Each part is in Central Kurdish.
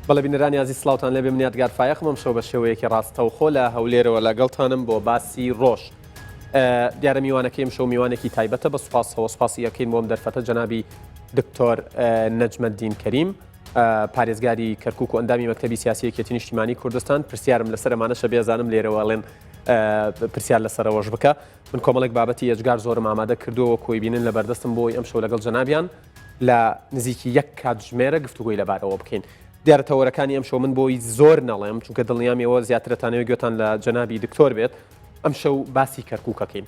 بەڵێ بینەرانی ئازیز سڵاوتان لێبێ من یادگار فایەقم ئەمشەو بە شێوەیەکی ڕاستەوخۆ لە هەولێرەوە لەگەڵتانم بۆ باسی ڕۆژ دیارە میوانەکەی ئەمشەو میوانێکی تایبەتە بە سوپاسەوە سوپاسی ئەکەین بۆم دەرفەتە جەنابی دکتۆر نەجمەدین کەریم پارێزگاری کەرکک و ئەندامی مەکتەبی سیاسی یەکێتی نیشتیمانی کوردستان پرسیارم لەسەر ئەمانەشە بێزانم لێرەوە ئەڵێن پرسیار لەسەرەوەش بکە من کۆمەڵێک بابەتی ئێجگار زۆرم ئامادە کردووە کۆی بینن لە بەردەستم بۆی ئەمشەو لەگەڵ جەنابیان لە نزیکی یەک کاتژمێرە گفتوگۆی لەبارەوە بکەین. دیارە تەوەرەکانی ئەمشەو من بۆی زۆر نەڵێم چونکە دڵنیام ئێوە زیاترتانەوە گوێتان لە جەنابی دکتۆر بێت ئەمشەو باسی کەرکووکەکەین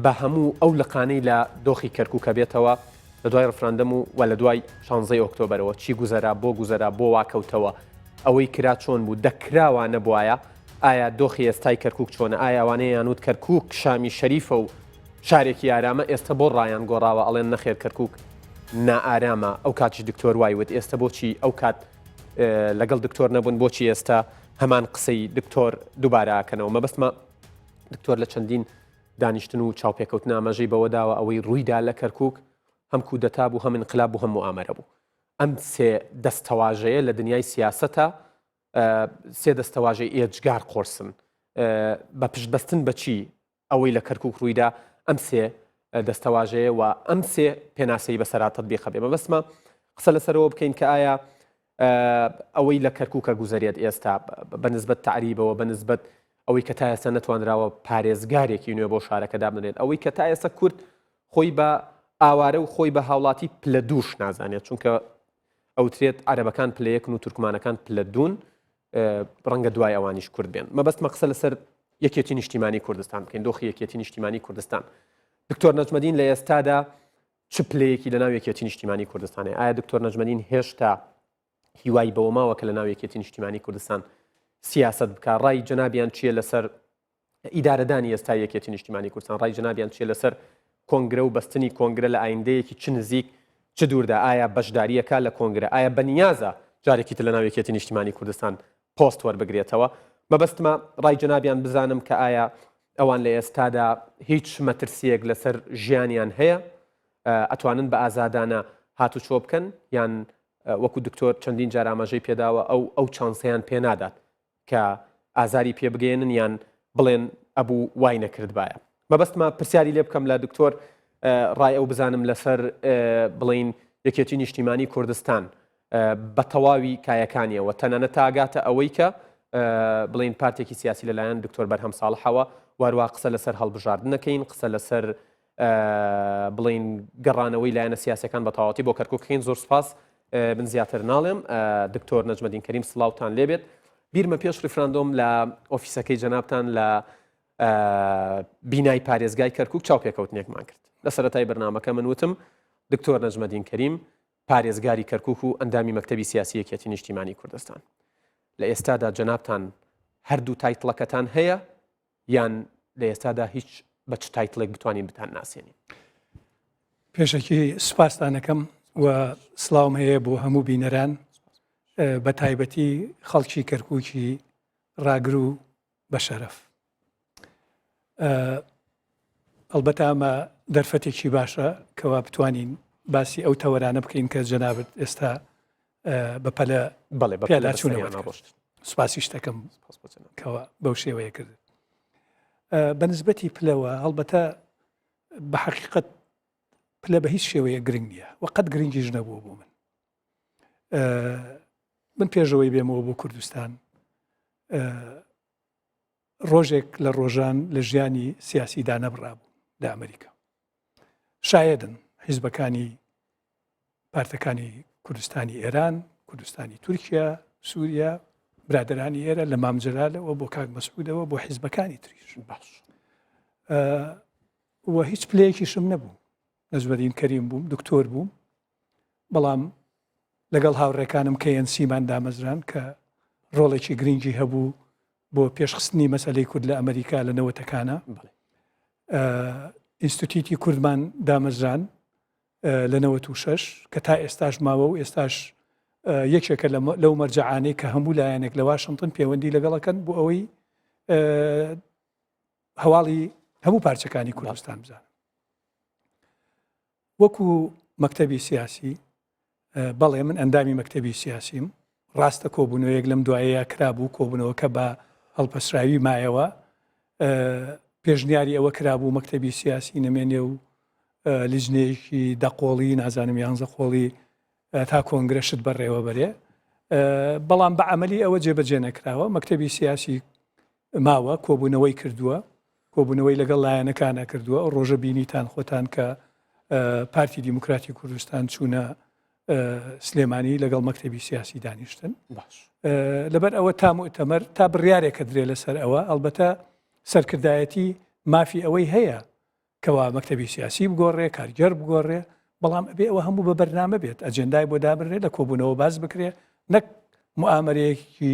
بە هەموو ئەو لقانەی لە دۆخی کەرکووکە بێتەوە لە دوای ڕفراندەم و و لە دوای شانزەی ئۆکتۆبەرەوە چی گوزەرا بۆ گوزەرا بۆ واکەوتەوە ئەوەی کرا چۆن بوو دەکراوە نەبواە ئایا دۆخی ئێستای کەرکک چۆنە ئایا ئەوانەیان وت کەرکک شامی شەریفە و شارێکی ئارامە ئێستە بۆ ڕایان گۆڕاوە ئەڵێن نەخێر کەرکوک نائارامە ئەو کاتیش دکتۆر وای وت ئێستە بۆچی ئەو کات لەگەڵ دکتۆر نەبوون بۆچی ئێستا هەمان قسەی دکتۆر دووبارە ئەکەنەوە مەبەستمە دکتۆر لە چەندین دانیشتن و چاوپێکەوتن ئاماژەی بەوە داوە ئەوەی ڕوویدا لە کەرکک هەم کودەتا بوو هەم انقلاب بوو هەم موئامەرە بوو ئەم سێ دەستەواژەیە لە دنیای سیاسەتە سێ دەستەواژەی ئێجگار قۆرسن بە پشتبەستن بەچی ئەوەی لە کەرکوک ڕوویدا ئەم سێ دەستەواژەیە و ئەم سێ پێناسەی بەسەرا تەتبیقە بێ مەبەستمە قسە لەسەرەوە بکەین کە ئایا ئەوەی لە کەرکوکە گوزەرێت ئێستا بە نسبەت تەعریبەوە بە نسبەت ئەوەی کە تا ئێستا نەتوانراوە پارێزگارێکی نوێ بۆ شارەکە دابنرێت ئەوەی کە تا ئێستا کورد خۆی بە ئاوارە و خۆی بە هاوڵاتی پلە دووش نازانێت چونکە ئەوترێت عەرەبەکان پلە یەکن و تورکمانەکان پلە دوون ڕەنگە دوای ئەوانیش کورد بێن مەبەستمە قسە لەسەر یەکێتی نیشتیمانی کوردستان بکەین دۆخی یەکێتی نیشتیمانی کوردستان دکتۆر نەجمەدین لە ئێستادا چ پلەیەکی لەناو یەکێتی نیشتیمانی کوردستانێ ئایا دکتۆر نەجمەدین هێشتا هیوای بەوە ماوە کە لەناو یەکێتی نیشتیمانی کوردستان سیاست بکە ڕای جەنابیان چییە لەسەر ئیدارەدانی ئێستای یەکێتی نیشتیمانی کوردستان ڕای جەنابیان چیە لەسەر کۆنگرە و بەستنی کۆنگرە لە ئایندەیەکی چ نزیک چ دووردا ئایا بەشداریەکە لە کۆنگرە ئایا بەنیازە جارێکی تر لەناو یەکێتی نیشتیمانی کوردستان پۆست وەربگرێتەوە مەبەستمە ڕای جەنابیان بزانم کە ئایا ئەوان لە ئێستادا هیچ مەترسیەک لەسەر ژیانیان هەیە ئەتوانن بە ئازادانە هاتوچۆ بکەن یان وەکو دکتۆر چەندین جار ئاماژەی پێداوە ئەو ئەو چانسیان پێنادات کە ئازاری پێ بگەیەنن یان بڵێن ئەبوو وای نەکردبایە. مەبەستمە پرسیاری لێ بکەم لە دکتۆر ڕای ئەو بزانم لەسەر بڵین یەکێتی نیشتیمانی کوردستان بە تەواوی کایەکانیەوە تەنانەت تاگاتە ئەوەی کە بڵین پارتێکی سیاسی لەلایەن دکتۆر بەرهەم ساڵحەوە واروا قسە لەسەر هەڵبژاردنەکەین قسە لەسەر بڵین گەڕانەوەی لایەنە سیاسەکان بە تەواوەتی بۆ کەرکوکەکەین زۆر سپاس من زیاتر ناڵێم دکتۆر نەجمەدین کەریم سڵاوتان لێبێت بیرمە پێش ڕیفراندۆم لە ئۆفیسەکەی جەنابتان لە بینای پارێزگای کەرکک چاوپێکەوتنێکمان کرد لە سەرەتای بەرنمەکە من وتم دکتۆر نەجمەدین کەریم پارێزگاری کەرکک و ئەندامی مەکتەبی سیاسی یەکێتی نیشتیمانی کوردستان لە ئێستادا جەنابتان هەردوو title ەکەتان هەیە یان لە ئێستادا هیچ بە چ title ێک بتوانین بتان ناسێنین؟ پێشەکی سوپاستانەکەم و سڵاوم هەیە بۆ هەموو بینەران بە تایبەتی خەڵکی کەرکووکی ڕاگر و بەشەرەف. ئەڵبەتە ئەمە دەرفەتێکی باشە کەوا بتوانین باسی ئەو تەوەرانە بکەین کە جەنابت ئێستا بە پەلە بەڵێ بە پیاداچوونەوە ڕۆشت سوپاسی شتەکەم کەەوە بەو شێوەیە کرد بە نسبەتی پلەوە هەڵبەتە بە حقیقت پلە بە هیچ شێوەیە گرنگ نییە و قەت گرنگیش نەبووە بۆ من من پێشەوەی بێمەوە بۆ کوردستان ڕۆژێک لە ڕۆژان لە ژیانی سیاسیدا نەبڕابوو لە ئەمریکا شایدن حیزبەکانی پارتەکانی کوردستانی ئێران، کوردستانی تورکیا، سووریا، برادەرانی ئێرە لە مام جەلالەوە بۆ کاک مەسعودەوە بۆ حیزبەکانی تریش باش و هیچ پلەیەکیشم نەبوو نەجمەدین کەریم بووم دکتۆر بووم بەڵام لەگەڵ هاوڕێکانم کەNCمان دامەزران کە ڕۆڵێکی گرنگی هەبوو بۆ پێشخستنی مەسەلەی کورد لە ئەمریکا لە نەوەتەکانە ئینستیتیوتی کوردمان دامەزران لە 96 کە تا ئێستاش ماوە و ئێستاش یەکێکە لەو مەرجەعانەی کە هەموو لایەنێک لە واشنگتن پەیوەندی لەگەڵەکەن بۆ ئەوەی هەواڵی هەموو پارچەکانی کوردستان بزانن وەکو مەکتەبی سیاسی بەڵێ من ئەندامی مەکتەبی سیاسیم. ڕاستە کۆبوونەوەیەک لەم دوایەیە کرابوو، کۆبوونەوەکە بە هەڵپەسراوی مایەوە. پێشنیاری ئەوە کرابوو مەکتەبی سیاسی نەمێنێ و لیژنەیەکی دە قۆڵی نازانم یانزە قۆڵی تا کۆنگرە شت بەڕێوە بەرێ بەڵام بە عملی ئەوە جێبەجێ نەکراوە مەکتەبی سیاسی ماوە کۆبوونەوەی کردووە کۆبوونەوەی لەگەڵ لایەنەکانە کردووە ئەو ڕۆژە بینیتان خۆتان کە پارتی دیموکراتی کوردستان چوونە سلێمانی لەگەڵ مەکتەبی سیاسی دانیشتن باش لەبەر ئەوە تا موئتەمەر تا بڕیارێکە درێ لەسەر ئەوە ئەلبەتە سەرکردایەتی مافی ئەوەی هەیە کەوا مەکتەبی سیاسی بگۆڕێ کارگێڕ بگۆڕێ بەڵام ئەبێ ئەوە هەموو بە بەرنامە بێت ئەجێندای بۆ دابنرێت لە کۆبوونەوە باس بکرێ نەک موئامەرەیەکی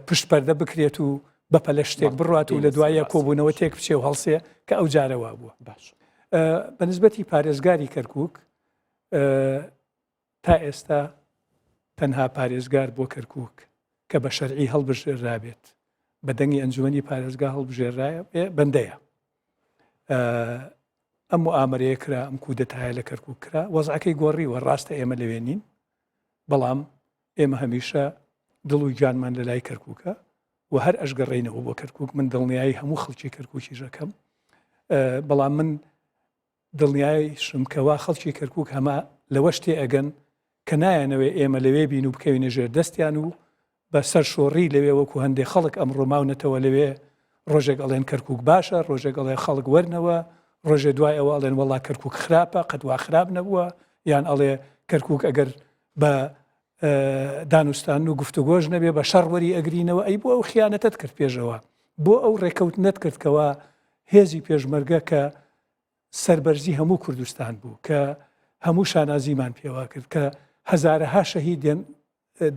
پشت پەردە بکرێت و بە پەلە شتێک بڕات و لە دوایە کۆبوونەوە تێک بچێ و هەڵسێ کە ئەو جارە وا بووە باش بە نسبەتی پارێزگاری کەرکک تا ئێستا تەنها پارێزگار بۆ کەرکک کە بە شەرعی هەڵبژێرابێت بە دەنگی ئەنجومی پارێزگا هەڵبژێرایە بەندەیە ئەم موئامەرەیە کرا ئەم کودەتایە لە کەرکک کرا وەزعەکەی گۆڕیوە ڕاستە ئێمە لەوێ نین بەڵام ئێمە هەمیشە دڵ و گیانمان لە لای کەرکووکە و هەر ئەشگەڕێینەوە بۆ کەرکووک من دڵنیایی هەموو خەڵکی کەرکووکیش ئەکەم بەڵام من دڵنیایشم کەوا خەڵکی کەرکووک هەمە لەوەش تێ ئەگەن کە نایانەوێ ئێمە لەوێ بین و بکەوینە ژێر دەستیان و بە سەرشۆڕی لەوێ وەکو هەندێ خەڵک ئەمڕۆ ماونەتەوە لەوێ ڕۆژێک ئەڵێن کەرکوک باشە ڕۆژێک ئەڵێ خەڵک وەرنەوە ڕۆژێ دوای ئەوە ئەڵێن وەڵا کەرکوک خراپە قەت وا خراپ نەبووە یان ئەڵێ کەرکوک ئەگەر بە دانوستان و گفتوگۆش نەبێ بە شەڕ وەری ئەگرینەوە ئەی بۆ ئەو خیانەتت کرد پێشەوە بۆ ئەو ڕێکەوتنەت کرد کەوا هێزی پێشمەرگە کە سەربەرزی هەموو کوردستان بوو کە هەموو شانازیمان پێوە کرد کە هەزارەها شەهیدێن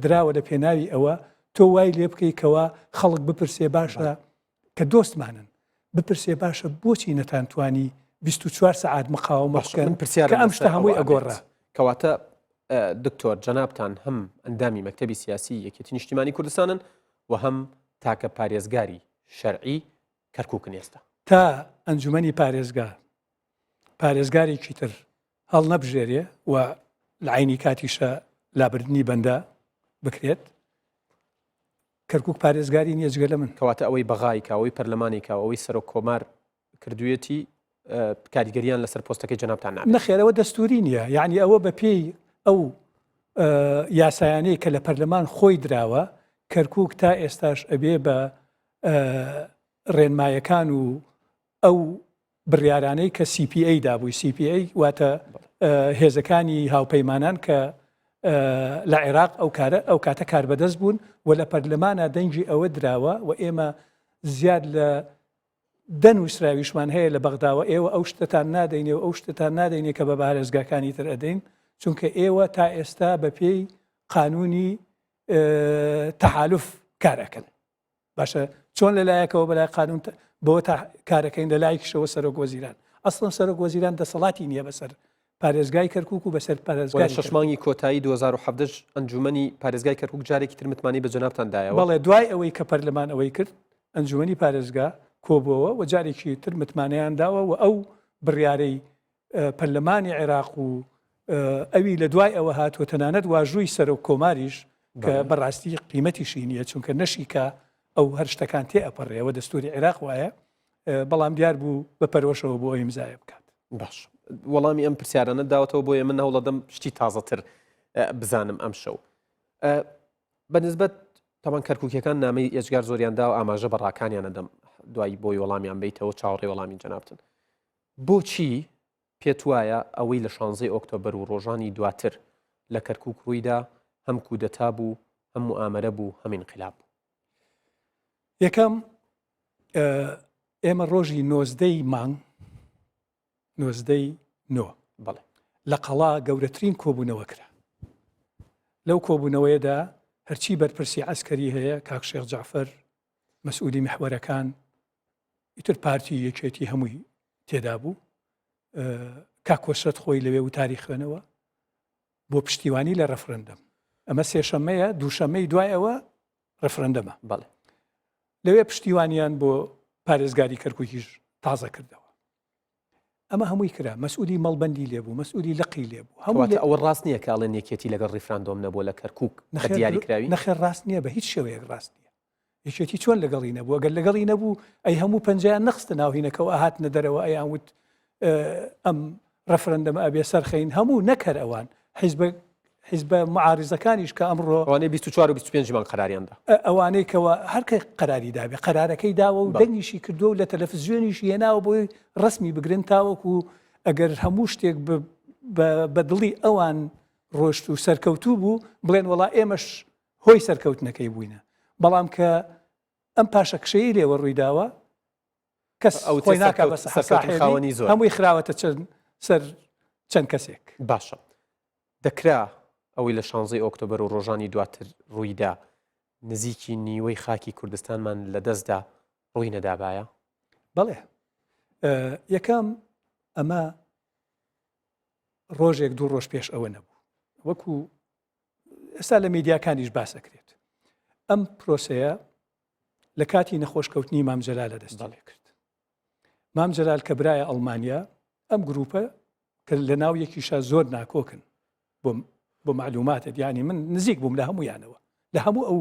دراوە لە پێناوی ئەوە تۆ وای لێ بکەی کەوا خەڵک بپرسێ باشە کە دۆستمانن بپرسێ باشە بۆچی نەتانتوانی 24 سەعات مقاومە بکەن من پرسیارم کە ئەم لەسەر شتە هەمووی ئەوە ئەگۆڕا ئەبێت. کەواتە دکتۆر جەنابتان هەم ئەندامی مەکتەبی سیاسی یەکێتی نیشتیمانی کوردستانن و هەم تاکە پارێزگاری شەرعی کەرکوکن ئێستا. تا ئەنجومەنی پارێزگا پارێزگارێکی تر هەڵنەبژێرێ و لە عەینی کاتیشە لابردنی بەندە بکرێت کەرکک پارێزگاری نییە جگە لە من. کەواتە ئەوەی بەغای کا، ئەوەی پەرلەمانی کا و ئەوەی سەرۆک کۆمار کردوویەتی کاریگەریان لەسەر پۆستەکەی جەنابتان نابێت؟ نەخێر ئەوە دەستووری نییە، یەعنی ئەوە بەپێی ئەو یاسایانەی کە لە پەرلەمان خۆی دراوە، کەرکک تا ئێستاش ئەبێ بە ڕێنمایەکان و ئەو بڕیارانەی کە CPA دابووی، CPA واتە هێزەکانی هاوپەیمانان کە لە عێراق ئەو کارە ئەو کاتە کاربەدەست بوون و لە پەرلەمانە دەنگی ئەوە دراوە و ئێمە زیاد لە دە نووسراویشمان هەیە لە بەغداوە ئێوە ئەو شتتان نادەینێ و ئەو شتتان نادەینێ کە بە پارێزگاکانی تر ئەدەین چونکە ئێوە تا ئێستا بەپێی قانونی تەحالف کارەکەن. باشە چۆن لە لایەکەوە بەلای قانون بەوە تا کارەکەین لە لایەکیشەوە سەرۆک وەزیران ئەسڵەن سەرۆک وەزیران دەسەڵاتی نییە بەسەر پارێزگای کەرکک و بەسەر پارێزگای شش مانگی کۆتایی 2017 ئەنجومەنی پارێزگای کەرکک جارێکی تر متمانەی بە جەنابتان دایەوە بەڵێ دوای ئەوەی کە پەرلەمان ئەوەی کرد ئەنجومەنی پارێزگا کۆبووەوە و جارێکی تر متمانەیان داوە و ئەو بڕیارەی پەرلەمانی عێراق و ئەوی لە دوای ئەوە هاتووە تەنانەت واژووی سەرۆک کۆماریش کە بەڕاستی قیمەتیشی نییە چونکە نەشیکا ئەو هەر شتەکان تێ ئەپەڕێەوە دەستوری عێراق وایە بەڵام دیار بوو بە پەرۆشەوە بۆ ئیمزایە بکات. باش وەڵامی ئەم پرسیارانە داوەتەوە بۆیە من هەوڵەدەم شتی تازەتر بزانم ئەم شەو بە نسبەت تەمان کەرکوکیەکان نامەی ئێجگار زۆریان دا و ئاماژە بە ڕاکانیان ئەدەم دوایی بۆی وەڵامیان بیتەوە چاوەڕێ وەڵامی جەنابتن بۆچی پێتوایە ئەوەی لە شانزەی ئۆکتۆبەر و ڕۆژانی دواتر لە کەرکوک ڕوویدا هەم کودەتا بوو، هەم موئامەرە بوو، هەم ئینقیلاب بوو؟ یەکەم، ئێمە ڕۆژی نۆزدەی مانگ، نۆزدەی نۆ، بەڵێ. لە قەڵا گەورەترین کۆبوونەوە کرا. لەو کۆبوونەوەیەدا هەرچی بەرپرسی عەسکەری هەیە، کاک شێخ جەعفەر، مەسئولی میحوەرەکان، ئیتر پارتی یەکێتی هەمووی تێدا بوو کاک کۆسرەت خۆی لەوێ وتاری خوێنەوە بۆ پشتیوانی لە ڕەفرەندەم ئەمە سێشەمەیە دووشەمەی دوای ئەوە ڕەفرەندەمە بەڵێ لەوێ پشتیوانیان بۆ پارێزگاری کەرکووکیش تازە کردەوە. ئەمە هەمووی کرا، مەسئولی مەڵبەندی لێ بوو، مەسئولی لقی لێ بوو، هەموو کەواتە ئەوە ڕاست نییە کە ئەڵێن یەکێتی لەگەڵ ڕیفراندۆم نەبووە لە کەرکووک بە نەخێر دیاریکراوی؟ نەخێر ڕاست نییە، بە هیچ شێوەیەک ڕاست نییە. یەکێتی چۆن لەگەڵی نەبوو؟ ئەگەر لەگەڵی نەبوو ئەی هەموو پەنجەیان نەخستە ناو هینەکەوە ئەهاتنە دەرەوە ئەیان وت ئەم ڕەفرەندەمە ئەبێ سەرخەین هەموو نەک هەر ئەوان حیزبە حیزبە معارزەکانیش کە ئەمڕۆ ئەوانەی 24 و 25 مان قەراریان دا ئەوانەی کەەوە هەرکە قەراری دابێ قەرارەکەی داوە و دەنگیشی کردووە و لە تەلەفزیۆنیش هێناوە بۆی ڕسمی بگرن تاوەکو ئەگەر هەموو شتێک بە دڵی ئەوان ڕۆشت و سەرکەوتوو بوو بڵێن وەڵا ئێمەش هۆی سەرکەوتنەکەی بووینە بەڵام کە ئەم پاشەکشەی لێوە ڕوویداوە کەس ئەو خۆی ناکا بە سەرکەوتن خاوەنی زۆر هەمووی خراوەتە چەند سەر چەند کەسێک. باشە دەکرا ئەوەی لە شانزەی ئۆکتۆبەر و ڕۆژانی دواتر ڕوویدا نزیکی نیوەی خاکی کوردستانمان لەدەستدا ڕووی نەدابایە؟ بەڵێ یەکەم ئەمە ڕۆژێک دوو ڕۆژ پێش ئەوە نەبوو وەکو ئێستا لە میدیاکانیش باس ئەکرێت ئەم پرۆسەیە لە کاتی نەخۆشکەوتنی مام جەلالە دەستی پێ کرد. مام جەلال کە برایە ئەڵمانیا ئەم گروپە کە لە ناو یەکیشا زۆر ناکۆکن بۆ بۆ معلوماتت یعنی من نزیک بووم لە هەمویانەوە لە هەموو ئەو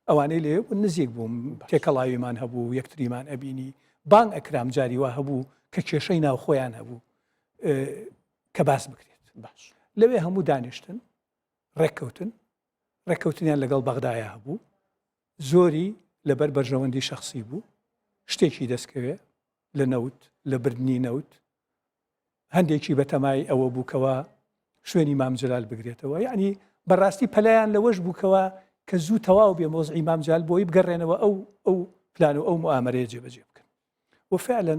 ئەوانەی لێ بوون نزیک بووم تێکەڵاویمان هەبوو یەکتریمان ئەبینی بانگ ئەکرام جاری وا هەبوو کە کێشەی ناوخۆیان هەبوو کە باس بکرێت باش لەوێ هەموو دانیشتن ڕێککەوتن ڕێککەوتنیان لەگەڵ بەغدایە هەبوو زۆری لەبەر بەرژەوەندی شەخسی بوو، شتێکی دەستکەوێ لە نەوت، لە بردنی نەوت، هەندێکی بەتەمای ئەوە بوو کەوا شوێنی مام جەلال بگرێتەوە، یەعنی بەڕاستی پەلەیان لەوەش بوو کەوا کە زوو تەواو بێ مۆزعی مام جەلال بۆی بگەڕێنەوە ئەو ئەو پلان و ئەو موئامەرەیە جێبەجێ بکەن و فعلا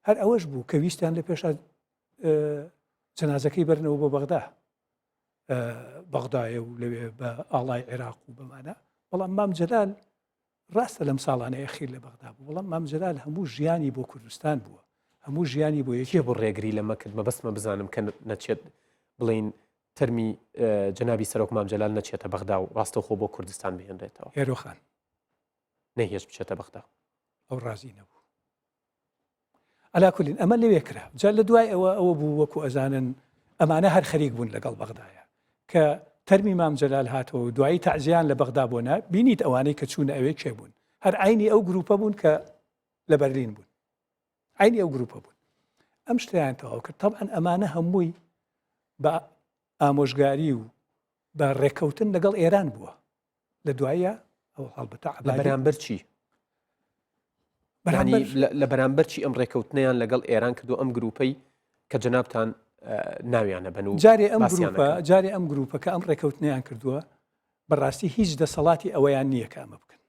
هەر ئەوەش بوو کە ویستیان لە پێشا جەنازەکەی بەرنەوە بۆ بەغدا. بەغدایە و لەوێ بە ئاڵای عێراق و بەمانە بەڵام مام جەلال ڕاستە لەم ساڵانەیە خیر لە بەغدا بوو بەڵام مام جەلال هەموو ژیانی بۆ کوردستان بووە هەموو ژیانی بۆ یەکێ بۆ ڕێگری لەمە کرد مەبەستمە بزانم کە نەچێت بڵین تەرمی جەنابی سەرۆک مام جەلال نەچێتە بەغدا و ڕاستەوخۆ بۆ کوردستان بهێنرێتەوە هێرۆخان نەیهێشت بچێتە بەغدا ئەو ڕازی نەبوو علا کولین ئەمە لەوێ کرا جا لە دوای ئەوە ئەوە بوو وەکو ئەزانن ئەمانە هەر خەریک بوون لەگەڵ بەغدایە کە تەرمی مام جەلال هاتەوە و دوایی تەعزیان لە بەغدا بۆ نا بینیت ئەوانەی کە چوونە ئەوێ کێ بوون هەر عینی ئەو گروپە بوون کە لە بەرلین بوون عینی ئەو گروپە بوون ئەم شتیان تەواو کرد طبعا ئەمانە هەمووی بە ئامۆژگاری و بە ڕێککەوتن لەگەڵ ئێران بووە لە دوایە ئەو هەڵبەتە لە بەرامبەر چی لە بەرامبەر چی ئەم ڕێکەوتنیان لەگەڵ ئێران کردو ئەم گروپەی کە جەنابتان ناویانە بن و جارێ ئەم گروپە جارێ ئەم گروپە کە ئەم ڕێکەوتنیان کردووە بەڕاستی هیچ دەسەڵاتی ئەوەیان نییە کە ئەمە بکەن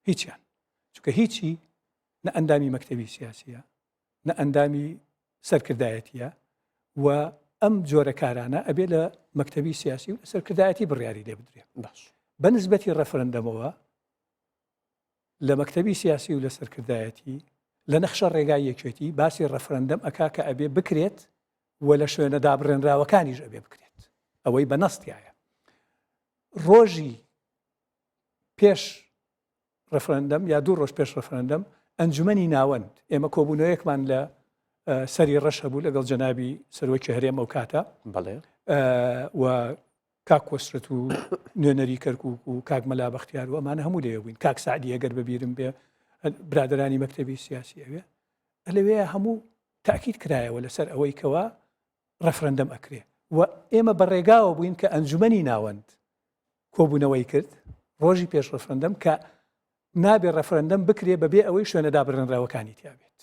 هیچیان چونکە هیچی نە ئەندامی مەکتتەبی سیاسیە نە ئەندامی سەرکردایەتیە و ئەم جۆرە کارانە ئەبێ لە مەکتتەبی سیاسی و سەرکردایەتی بڕیاری لێ بدرێ باش بە نسبەتی ڕەفرەندەمەوە لە مەکتتەبی سیاسی و لە سەرکردایەتی لە نەخشە ڕێگای یەکێتی باسی ڕەفرەندەم ئەکا کە ئەبێ بکرێت و لە شوێنە دابڕێنراوەکانیش ئەبێ بکرێت ئەوەی بە نەستایە ڕۆژی پێش ڕفرەندەم یا دوو ڕۆژ پێش ڕفرەندەم ئەنجومەنی ناوەند ئێمە کۆبوونەوەیەکمان لە سەری ڕەش هەبوو لەگەڵ جەنابی سەرۆکی هەرێم ئەو کاتە بەڵێ و کاک کۆسرەت و نوێنەری کەرکک و کاک مەلا بەختیار و ئەمانە هەموو لێ بووین کاک سعدی ئەگەر بەبیرم بێ برادرانی مەکتەبی سیاسی ئەوێ لەوێ هەموو تاکیید کرایەوە لەسەر ئەوەی کەوا ڕەفرەندەم ئەکرێ و ئێمە بە ڕێگاوە بووین کە ئەنجومەنی ناوەند کۆبوونەوەی کرد ڕۆژی پێش ڕەفرەندەم کە نابێ ڕەفرەندەم بکرێ بەبێ ئەوەی شوێنە دابڕێنراوەکانی تیابێت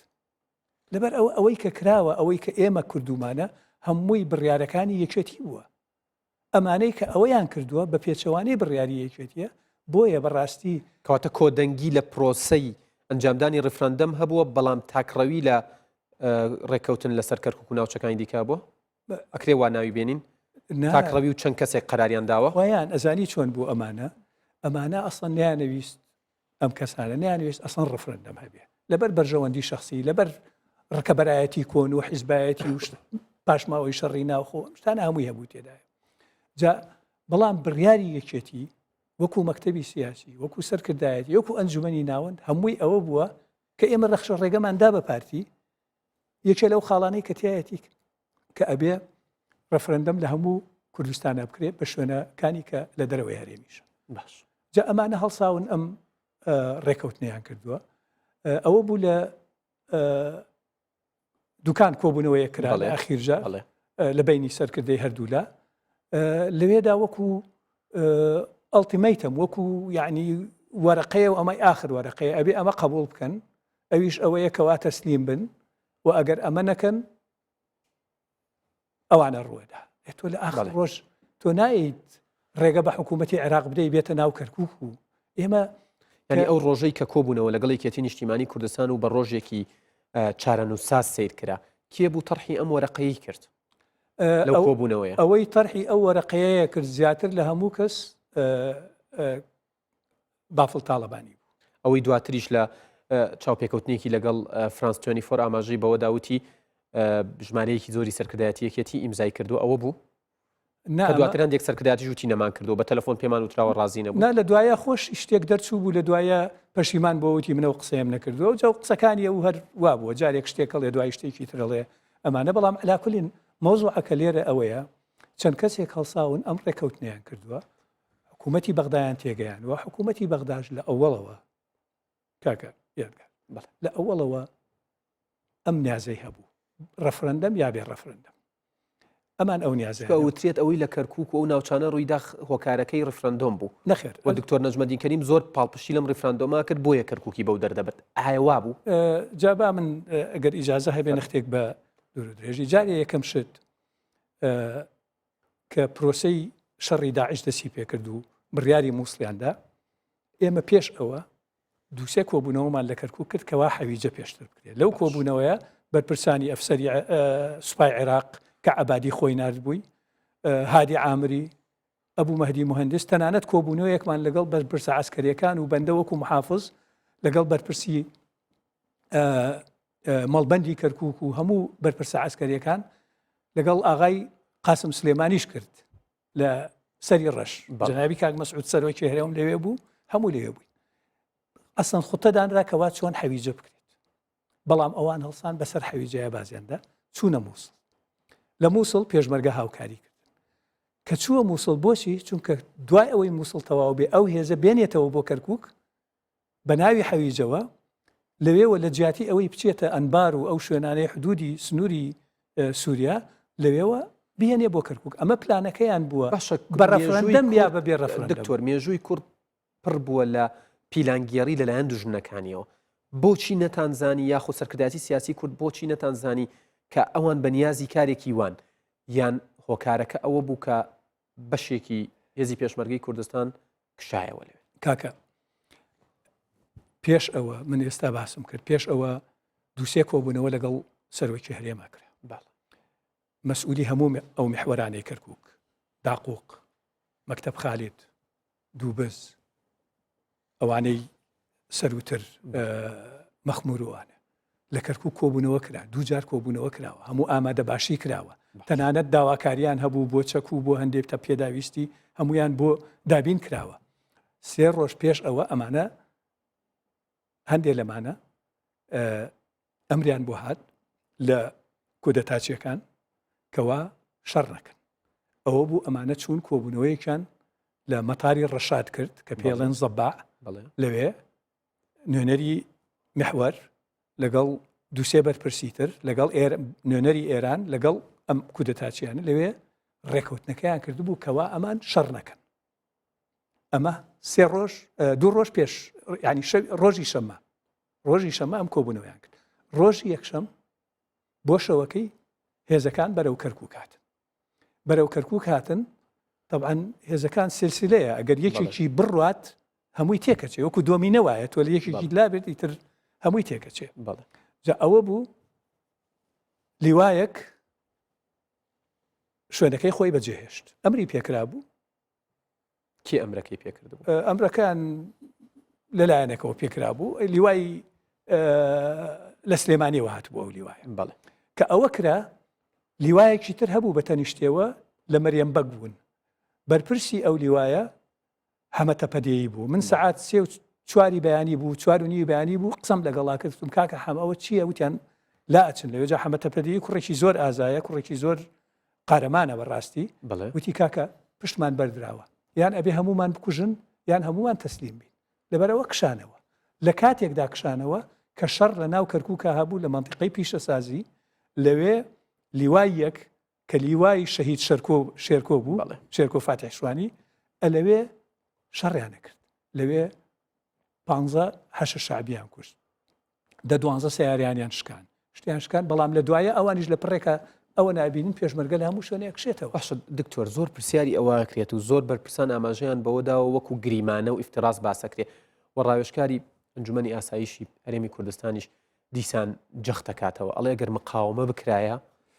لەبەر ئەوە ئەوەی کە کراوە ئەوەی کە ئێمە کردومانە هەمووی بڕیارەکانی یەکێتی بووە ئەمانەی کە ئەوەیان کردووە بە پێچەوانەی بڕیاری یەکێتیە بۆیە بەڕاستی کەواتە کۆدەنگی لە پرۆسەی ئەنجامدانی ڕیفراندەم هەبووە بەڵام تاکڕەوی لە ڕێککەوتن لەسەر کەرکک و ناوچەکانی دیکە بووە ئەکرێ وا ناوی بێنین تاکڕەوی و چەند کەسێک قەراریان داوە خۆیان ئەزانی چۆن بوو ئەمانە ئەمانە ئەسڵەن نیانەویست ئەم کەسانە نیانویست ئەسڵەن ڕفرەندەم هەبێ لەبەر بەرژەوەندی شخصی لەبەر ڕکەبەرایەتی کۆن و حیزبایەتی و پاشماوەی شەڕی ناوخۆ ئەم شتانە هەمووی هەبوو تێدایە جا بەڵام بڕیاری یەکێتی وەکو مەکتەبی سیاسی وەکو سەرکردایەتی وەکو ئەنجومەنی ناوەند هەمووی ئەوە بووە کە ئێمە ڕەخشە ڕێگەمان دا بە پارتی. یەکێ لەو خاڵانەی کە تایەتی کە ئەبێ ڕەفرەندەم لە هەموو کوردستانە بکرێت بە شوێنەکانی کە لە دەرەوەی هەرێمیشە باش جا ئەمانە هەڵساون ئەم ڕێکەوتنیان کردووە ئەوە بوو لە دوکان کۆبوونەوەیە کرا لە ئەخیرجا لە بینی سەرکردەی هەردوولا لەوێدا وەکو ئەڵتیمەیتەم وەکو یعنی وەرەقەیە و ئەمەی ئاخر وەرەقەیە ئەبێ ئەمە قبول بکەن ئەویش ئەوەیە کەوا تەسلیم بن و ئەگەر ئەمە نەکەن ئەوانە ڕووەدا تۆ لە ئاخر ڕۆژ تۆ نایت ڕێگە بە حکوومەتتی عێراق بدەی بێتە ناو کەرکک و ئێمە یعنی ئەو ڕۆژەی کە کۆبوونەوە لەگەڵ یەکێتی نیشتیمانی کوردستان و بە ڕۆژێکی چارەنووساز سیر کرا کێ بوو تەرحی ئەم وەرەقەی کرد لەو کۆبوونەوەیە ئەوەی تەرحی ئەو وەرەقەیە کرد زیاتر لە هەموو کەس بافڵ تاڵەبانی بوو. ئەوەی دواتریش لە چاوپێکەوتنێکی لەگەڵ فرانس 24 ئاماژەی بەوەدا وتی ژمارەیەکی زۆری سەرکردایەتی یەکێتی ئیمزای کردو ئەوە بوو کە دواتر هەندێک سەرکردایەتیش وتی نەمان کردو بە تەلەفۆن پێمان وتراوە ڕازی نەبوو. نا لە دوایە خۆش شتێک دەرچوو بوو لە دوایە پەشیمان بۆ وتی منەوە قسەیەم نەکردووە و جا قسەکانی ئەو هەر وا بووە جارێک شتێک ئەڵێ دوای شتێکی تر ئەڵێ ئەمانە بەڵام عەلاکولین مەوزوعەکە لێرە ئەوەیە چەند کەسێک هەڵساون ئەم ڕێکەوتنیان کردووە حکوومەتی بەغدایان تێگەیانوە حکوومەتی بەغداش لە ئەوەڵەوە کاکە یادگار لە ئەوەڵەوە ئەم نیازەی هەبوو ڕەفرەندەم یا بێ ڕەفرەندەم ئەمان ئەو نیازە وترێت ئەوەی لە کەرکک و ئەو ناوچانە ڕوویدا هۆکارەکەی ڕفرەندۆم بوو نەخێر و دکتۆر نەجمەدین کەریم زۆر پاڵپشتی لەم ڕیفراندۆما کرد بۆیە کەرککی بەو دەردەبرد ئایا وا بوو جا با من ئەگەر ئیجازە هەبێ نەختێک بە دوور درێژی جارێ یەکەم شت کە پرۆسەی شەڕی داعش دەستی پێکرد و بڕیاری مووسڵیاندا ئێمە پێش ئەوە دووسێ کۆبوونەوەمان لە کەرکک کرد کەوا حەویجە پێشتر بکرێت لەو کۆبوونەوەیە بەرپرسانی ئەفسەری سوپای عێراق کە عبادی خۆی نردبووی هادی عامری ئەبوو مەهدی مهندس تەنانەت کۆبوونەوەیەکمان لەگەڵ بەرپرسە عسکەریەکان و بەندە وەکو محافظ لەگەڵ بەرپرسی مەڵبەندی کەرکک و هەموو بەرپرسە عسکەریەکان لەگەڵ ئاغای قاسم سلێمانیش کرد لە سەری ڕەش جەنابی کاک مەسعود سەرۆکی هەرێم لەوێ بوو هەموو لەوێ بووین ئەسڵەن خوتە دانرا کەوا چۆن حەویجە بکرێت بەڵام ئەوان هەڵسان بەسەر حەویجەیە بازیاندا چوونە مووسڵ لە مووسڵ پێشمەرگە هاوکاری کرد کە چووە مووسڵ بۆچی چونکە دوای ئەوەی مووسڵ تەواو بێ ئەو هێزە بێنێتەوە بۆ کەرکک بە ناوی حەویجەوە، لەوێوە لە جیاتی ئەوەی بچێتە ئەنبار و ئەو شوێنانەی حدودی سنووری سووریا، لەوێوە بهێنێ بۆ کەرکووک. ئەمە پلانەکەیان بووە باشە بە مێژووی ڕەفرەندەم یا کورد بە بێ ڕەفرەندەم. دکتۆر مێژووی کورد پڕ بووە لە پیلانگێڕی لەلایەن دوژمنەکانیەوە بۆچی نەتانزانی یاخود سەرکردایەتی سیاسی کورد بۆچی نەتانزانی کە ئەوان بە نیازی کارێکی وان یان هۆکارەکە ئەوە بوو کە بەشێکی هێزی پێشمەرگەی کوردستان کشایەوە لەوێ. کاکە پێش ئەوە من ئێستا باسم کرد پێش ئەوە دووسێ کۆبوونەوە لەگەڵ سەرۆکی هەرێما کرا بەڵێ. مەسئولی هەموو ئەو میحوەرانەی کەرکک داقوق مەکتەب خالید دووبز ئەوانەی سەروتر مەخموروانە لە کەرکک کۆبوونەوە کرا دووجار کۆبوونەوە کراوە هەموو ئامادە باشی کراوە تەنانەت داواکاریان هەبوو بۆ چەک و بۆ هەندێک تە پێداویستی هەمویان بۆ دابین کراوە سێ ڕۆژ پێش ئەوە ئەمانە هەندێک لەمانە ئەمریان بۆ هات لە کودەتاچیەکان کەوا شەڕ نەکەن ئەوە بوو ئەمانە چوون کۆبوونەوەیەکیان لە مەتاری ڕەشاد کرد کە پێڵێن زەبا لەوێ نوێنەری محوەر لەگەڵ دوسێ بەرپرسی تر لەگەڵ نوێنەری ئێران لەگەڵ ئەم کودەتاچیانە لەوێ ڕێکەوتنەکەیان کردبوو کەوا ئەمان شەڕ نەکەن ئەمە سێ ڕۆژ دوو ڕۆژ پێش ینی ڕۆژی شەممە ڕۆژی شەمە ئەم کۆبوونەوەیان کرد ڕۆژی یەکشەم بۆ شەوەکەی هێزەکان بەرەو کەرکک هاتن بەرەو کەرکک هاتن طبعا هێزەکان سلسلەیە ئەگەر یەکێکی بڕوات هەمووی تێکەچێ وەکو دۆمینە وایە تۆ لە یەکێکی لا بێت ئیتر هەمووی تێکەچێ جا ئەوە بوو لیوایەک شوێنەکەی خۆی بەجێهێشت ئەمری پێکرا بوو کێ ئەمرەکەی پێکردبوو؟ ئەمرەکان لەلایەنێکەوە پێکرا بوو لیوای لە سلێمانیەوە هاتبوو ئەو لیوایە بەڵێ کە ئەوە کرا لیوایەکی تر هەبوو بە تەنیشتەوە لە مەریەم بەگ بوون بەرپرسی ئەو لیوایە حەمە تەپەدێی بوو من سەعات سێ و چواری بەیانی بوو چوار و نیوی بەیانی بوو قسەم لەگەڵا کردم کاکە حەمە ئەوە چییە وتیان لا ئەچن لەوێ جا حەمە تەپەدەیی کوڕێکی زۆر ئازایە کوڕێکی زۆر قارەمانە بەڕاستی وتی کاکە پشتمان بەردراوە یان ئەبێ هەمومان بکوژن یان هەمومان تەسلیم بین لەبەرەوە کشانەوە لە کاتێکدا کشانەوە کە شەڕ لە ناو کەرکووکە هەبوو لە مەنتیقەی پیشەسازی لەوێ لیوای یەک کە لیوای شەهید شەرکۆ شێرکۆ بوو شێرکۆ فاتح شوانی ئەلەوێ شەڕیانە کرد لەوێ پ حەشە شعبیان کوشت دە دوانزە سیاریانیان شکان شتیان شکان بەڵام لە دوایە ئەوانیش لە پڕێکە ئەوە نابینن پێشمەرگە لە هەموو شوێنێک کشێتەوە. باشە دکتۆر زۆر پرسیاری ئەوە ئەکرێت و زۆر بەرپرسان ئاماژەیان بەوە داوە وەکو گریمانە و ئیفتراز باسەکرێ و ڕاوێژکاری ئەنجومەنی ئاسایشی هەرێمی کوردستانیش دیسان جەخت دەکاتەوە ئەڵێ گەر مقاومە بکرایە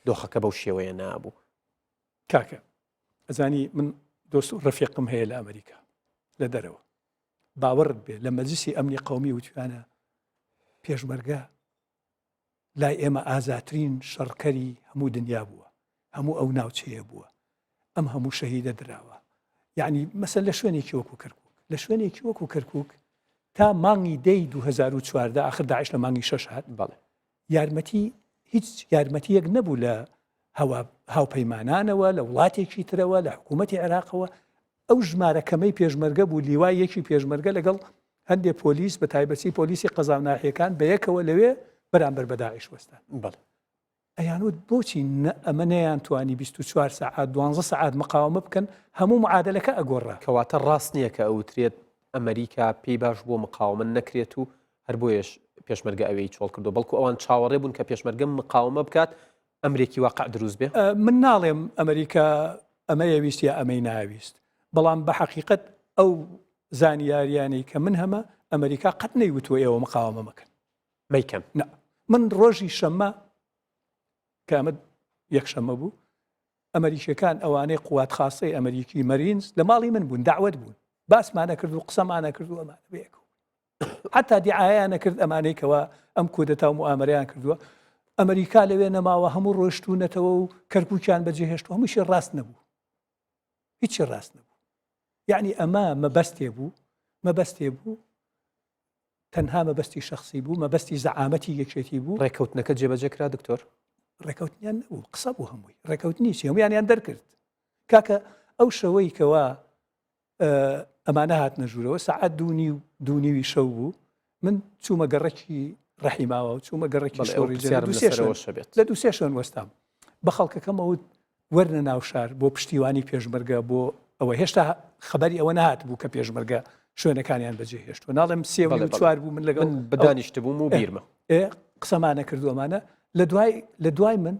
دۆخەکە بەو شێوەیە نابوو. کاکە ئەزانی من دۆست و ڕەفیقم هەیە لە ئەمریکا لە دەرەوە باوەڕت بێ لە مەجلسی ئەمنی قەومی وتویانە پێشمەرگە لای ئێمە ئازاترین شەڕکەری هەموو دنیا بووە هەموو ئەو ناوچەیە بووە ئەم هەموو شەهیدە دراوە یعنی مەسەر لە شوێنێکی وەکو کەرکک لە شوێنێکی وەکو کەرکک تا مانگی دەی 2014 آخر داعش لە مانگی شەش هات بەڵێ یارمەتی هیچ یارمەتیەک نەبوو لە هەوا هاوپەیمانانەوە لە وڵاتێکی ترەوە لە حکوومەتی عێراقەوە ئەو ژمارە کەمەی پێشمەرگە بوو لیوای یەکی پێشمەرگە لەگەڵ هەندێک پۆلیس بە تایبەتی پۆلیسی قەزا و ناحیەکان بە یەکەوە لەوێ بەرامبەر بە داعش وەستان. بەڵێ. ئەیانوت بۆچی نە ئەمە نەیانتوانی 24 سەعات دوانزە سەعات مقاومە بکەن هەموو معادلەکە ئەگۆڕا. کەواتە ڕاست نییە کە ئەوترێت ئەمەریکا پێی باش بووە مقاومە نەکرێت و هەر بۆیەش پێشمەرگە ئەوێی چۆڵ کردووە، بەڵکو ئەوان چاوەڕێ بوون کە پێشمەرگە مقاومە بکات ئەمرێکی واقع دروست بێ؟ من ناڵێم ئەمریکا ئەمەی ویست یا ئەمەی ناویست، بەڵام بە حەقیقەت ئەو زانیاریانەی کە من هەمە ئەمریکا قەت نەیوتووە ئێوە مقاومە مەکەن. مەیکەن. نا. من ڕۆژی شەممە کە ئەمە یەکشەممە بوو، ئەمریکیەکان ئەوانەی قوات خاصەی ئەمریکی مەرینز لە ماڵی من بوون داوت بوون باسمانە کرد و قسەمانە کرد و ئەمانە بەیەکەوە حتا دیعاەیانە کرد ئەمانەی کەوا ئەم کودەتا و موئامەرەیان کردووە ئەمریکا لەوێ نەماوە هەموو ڕۆشتونەتەوە و کەرکوکیان بەجێهێشت و هەمووشی ڕاست نەبوو هیچی ڕاست نەبوو یعنی ئەمە مەبەستێ بوو مەبەستێ بوو تەنها مەبەستی شخصی بوو مەبەستی زەعامەتی یەکێتی بوو ڕێککەوتنەکە جێبەجێ کرا دکتۆر ڕێککەوتنیان نەبوو قسە بوو هەمووی ڕێککەوتنی چی هەمویانیان دەرکرد کاکە ئەو شەوەی کەوا ئەمانە هاتنە ژوورەوە سەعات دوو نیو دوو نیوی شەو بوو من چوومە گەڕەکی ڕەحیماوە و چوومە گەڕەکی شۆڕی لە دوو سێ شوێن وەستام بە خەڵکەکەم ئەوت وەرنە ناو شار بۆ پشتیوانی پێشمەرگە بۆ ئەوە هێشتا خەبەری ئەوە نهات بوو کە پێشمەرگە شوێنەکانیان بەجێ هێشتوە ناڵێم سێ و چوار بوو من لەگەڵ بەدانیشتبووم و بیرمە قسەمانە کردووەمانە لە دوای لە دوای من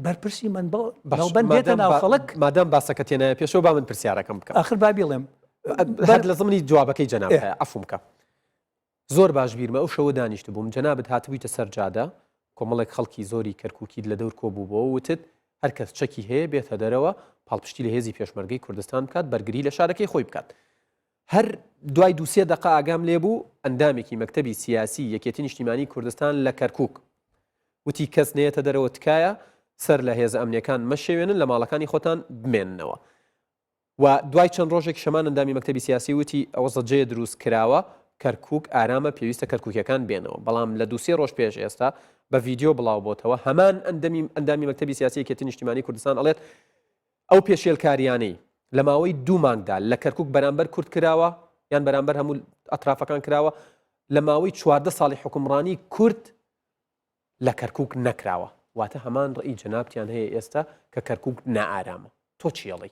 بەرپرسی مەنبەڵ ناوبەند دێتە ناو خەڵک. مادام باسەکە تێنایە پێشەوە با من پرسیارەکەم بکەم. ئاخر با بیڵێم. هەر لە زمنی جوابەکەی جەنابت هەیە عەفوم بکە. زۆر باش بیرمە ئەو شەوە دانیشتبووم جەنابت هاتبوویتە سەر جادە کۆمەڵێک خەڵکی زۆری کەرکووکیت لە دەور کۆبووبەوە وتت هەر کەس چەکی هەیە بێتە دەرەوە پاڵپشتی لە هێزی پێشمەرگەی کوردستان بکات بەرگری لە شارەکەی خۆی بکات. هەر دوای دووسێ دەقە ئاگام لێ بوو ئەندامێکی مەکتەبی سیاسی یەکێتی نیشتیمانی کوردستان لە کەرکوک وتی کەس نەیەتە دەرەوە تکایە سەر لە هێزە ئەمنیەکان مەشێوێنن لە ماڵەکانی خۆتان بمێننەوە و دوای چەند ڕۆژێک شەمان ئەندامی مەکتەبی سیاسی وتی ئەوە زەجەیە دروست کراوە کەرکوک ئارامە پێویستە کەرکوکیەکان بێنەوە بەڵام لە دووسێ ڕۆژ پێش ئێستا بە ڤیدیۆ بڵاو بۆتەوە هەمان ئەندەمی ئەندامی مەکتەبی سیاسی یەکێتی نیشتیمانی کوردستان ئەڵێت ئەو پێشێلکارییانەی لە ماوەی دوو مانگدا لە کەرکوک بەرامبەر کورد کراوە یان بەرامبەر هەموو ئەترافەکان کراوە لە ماوەی 14 ساڵی حکومڕانی کورد لە کەرکوک نەکراوە واتە هەمان ڕئی جەنابتیان هەیە ئێستا کە کەرکوک نائارامە تۆ چیەڵی؟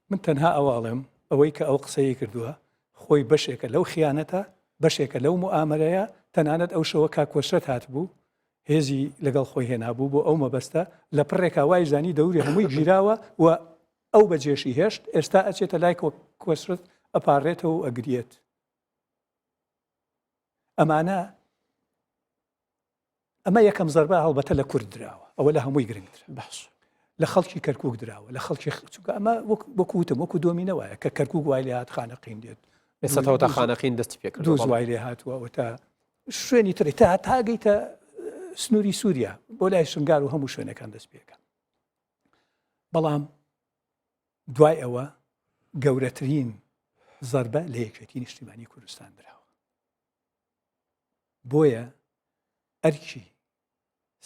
من تەنها ئەوە ئەڵێم ئەوەی کە ئەو قسەی کردووە خۆی بەشێکە لەو خیانەتە بەشێکە لەو موئامەرەیە تەنانەت ئەو شەوە کاک کۆسرەت هاتبوو هێزی لەگەڵ خۆی هێنابوو بۆ ئەو مەبەستە، لە پڕێکا وای زانی دەوری هەمووی گیراوە و ئەو بەجێشی هێشت، ئێستا ئەچێتە لای کۆسرەت ئەپاڕێتەوە و ئەگریێت. ئەمانە ئەمە یەکەم زەربە هەڵبەتە لە کورد دراوە، ئەوە لە هەمووی گرنگترە. باش. لە خەڵکی کەرکوک دراوە، لە خەڵکی چونکە ئەمە وەکو وتم وەکو دۆمینە وایە کە کەرکوک وای لێ هات خانەقین دێت. ئێستا تا خانەقین دەستی پێکردووە. دووز وای لێ هاتووە ئەوەتا شوێنی تری تا تاگەیتە سنووری سووریا بۆ لای شنگار و هەموو شوێنەکان دەست پێکە بەڵام دوای ئەوە گەورەترین زەربە لە یەکێتی نیشتیمانی کوردستان دراوە بۆیە ئەرکی.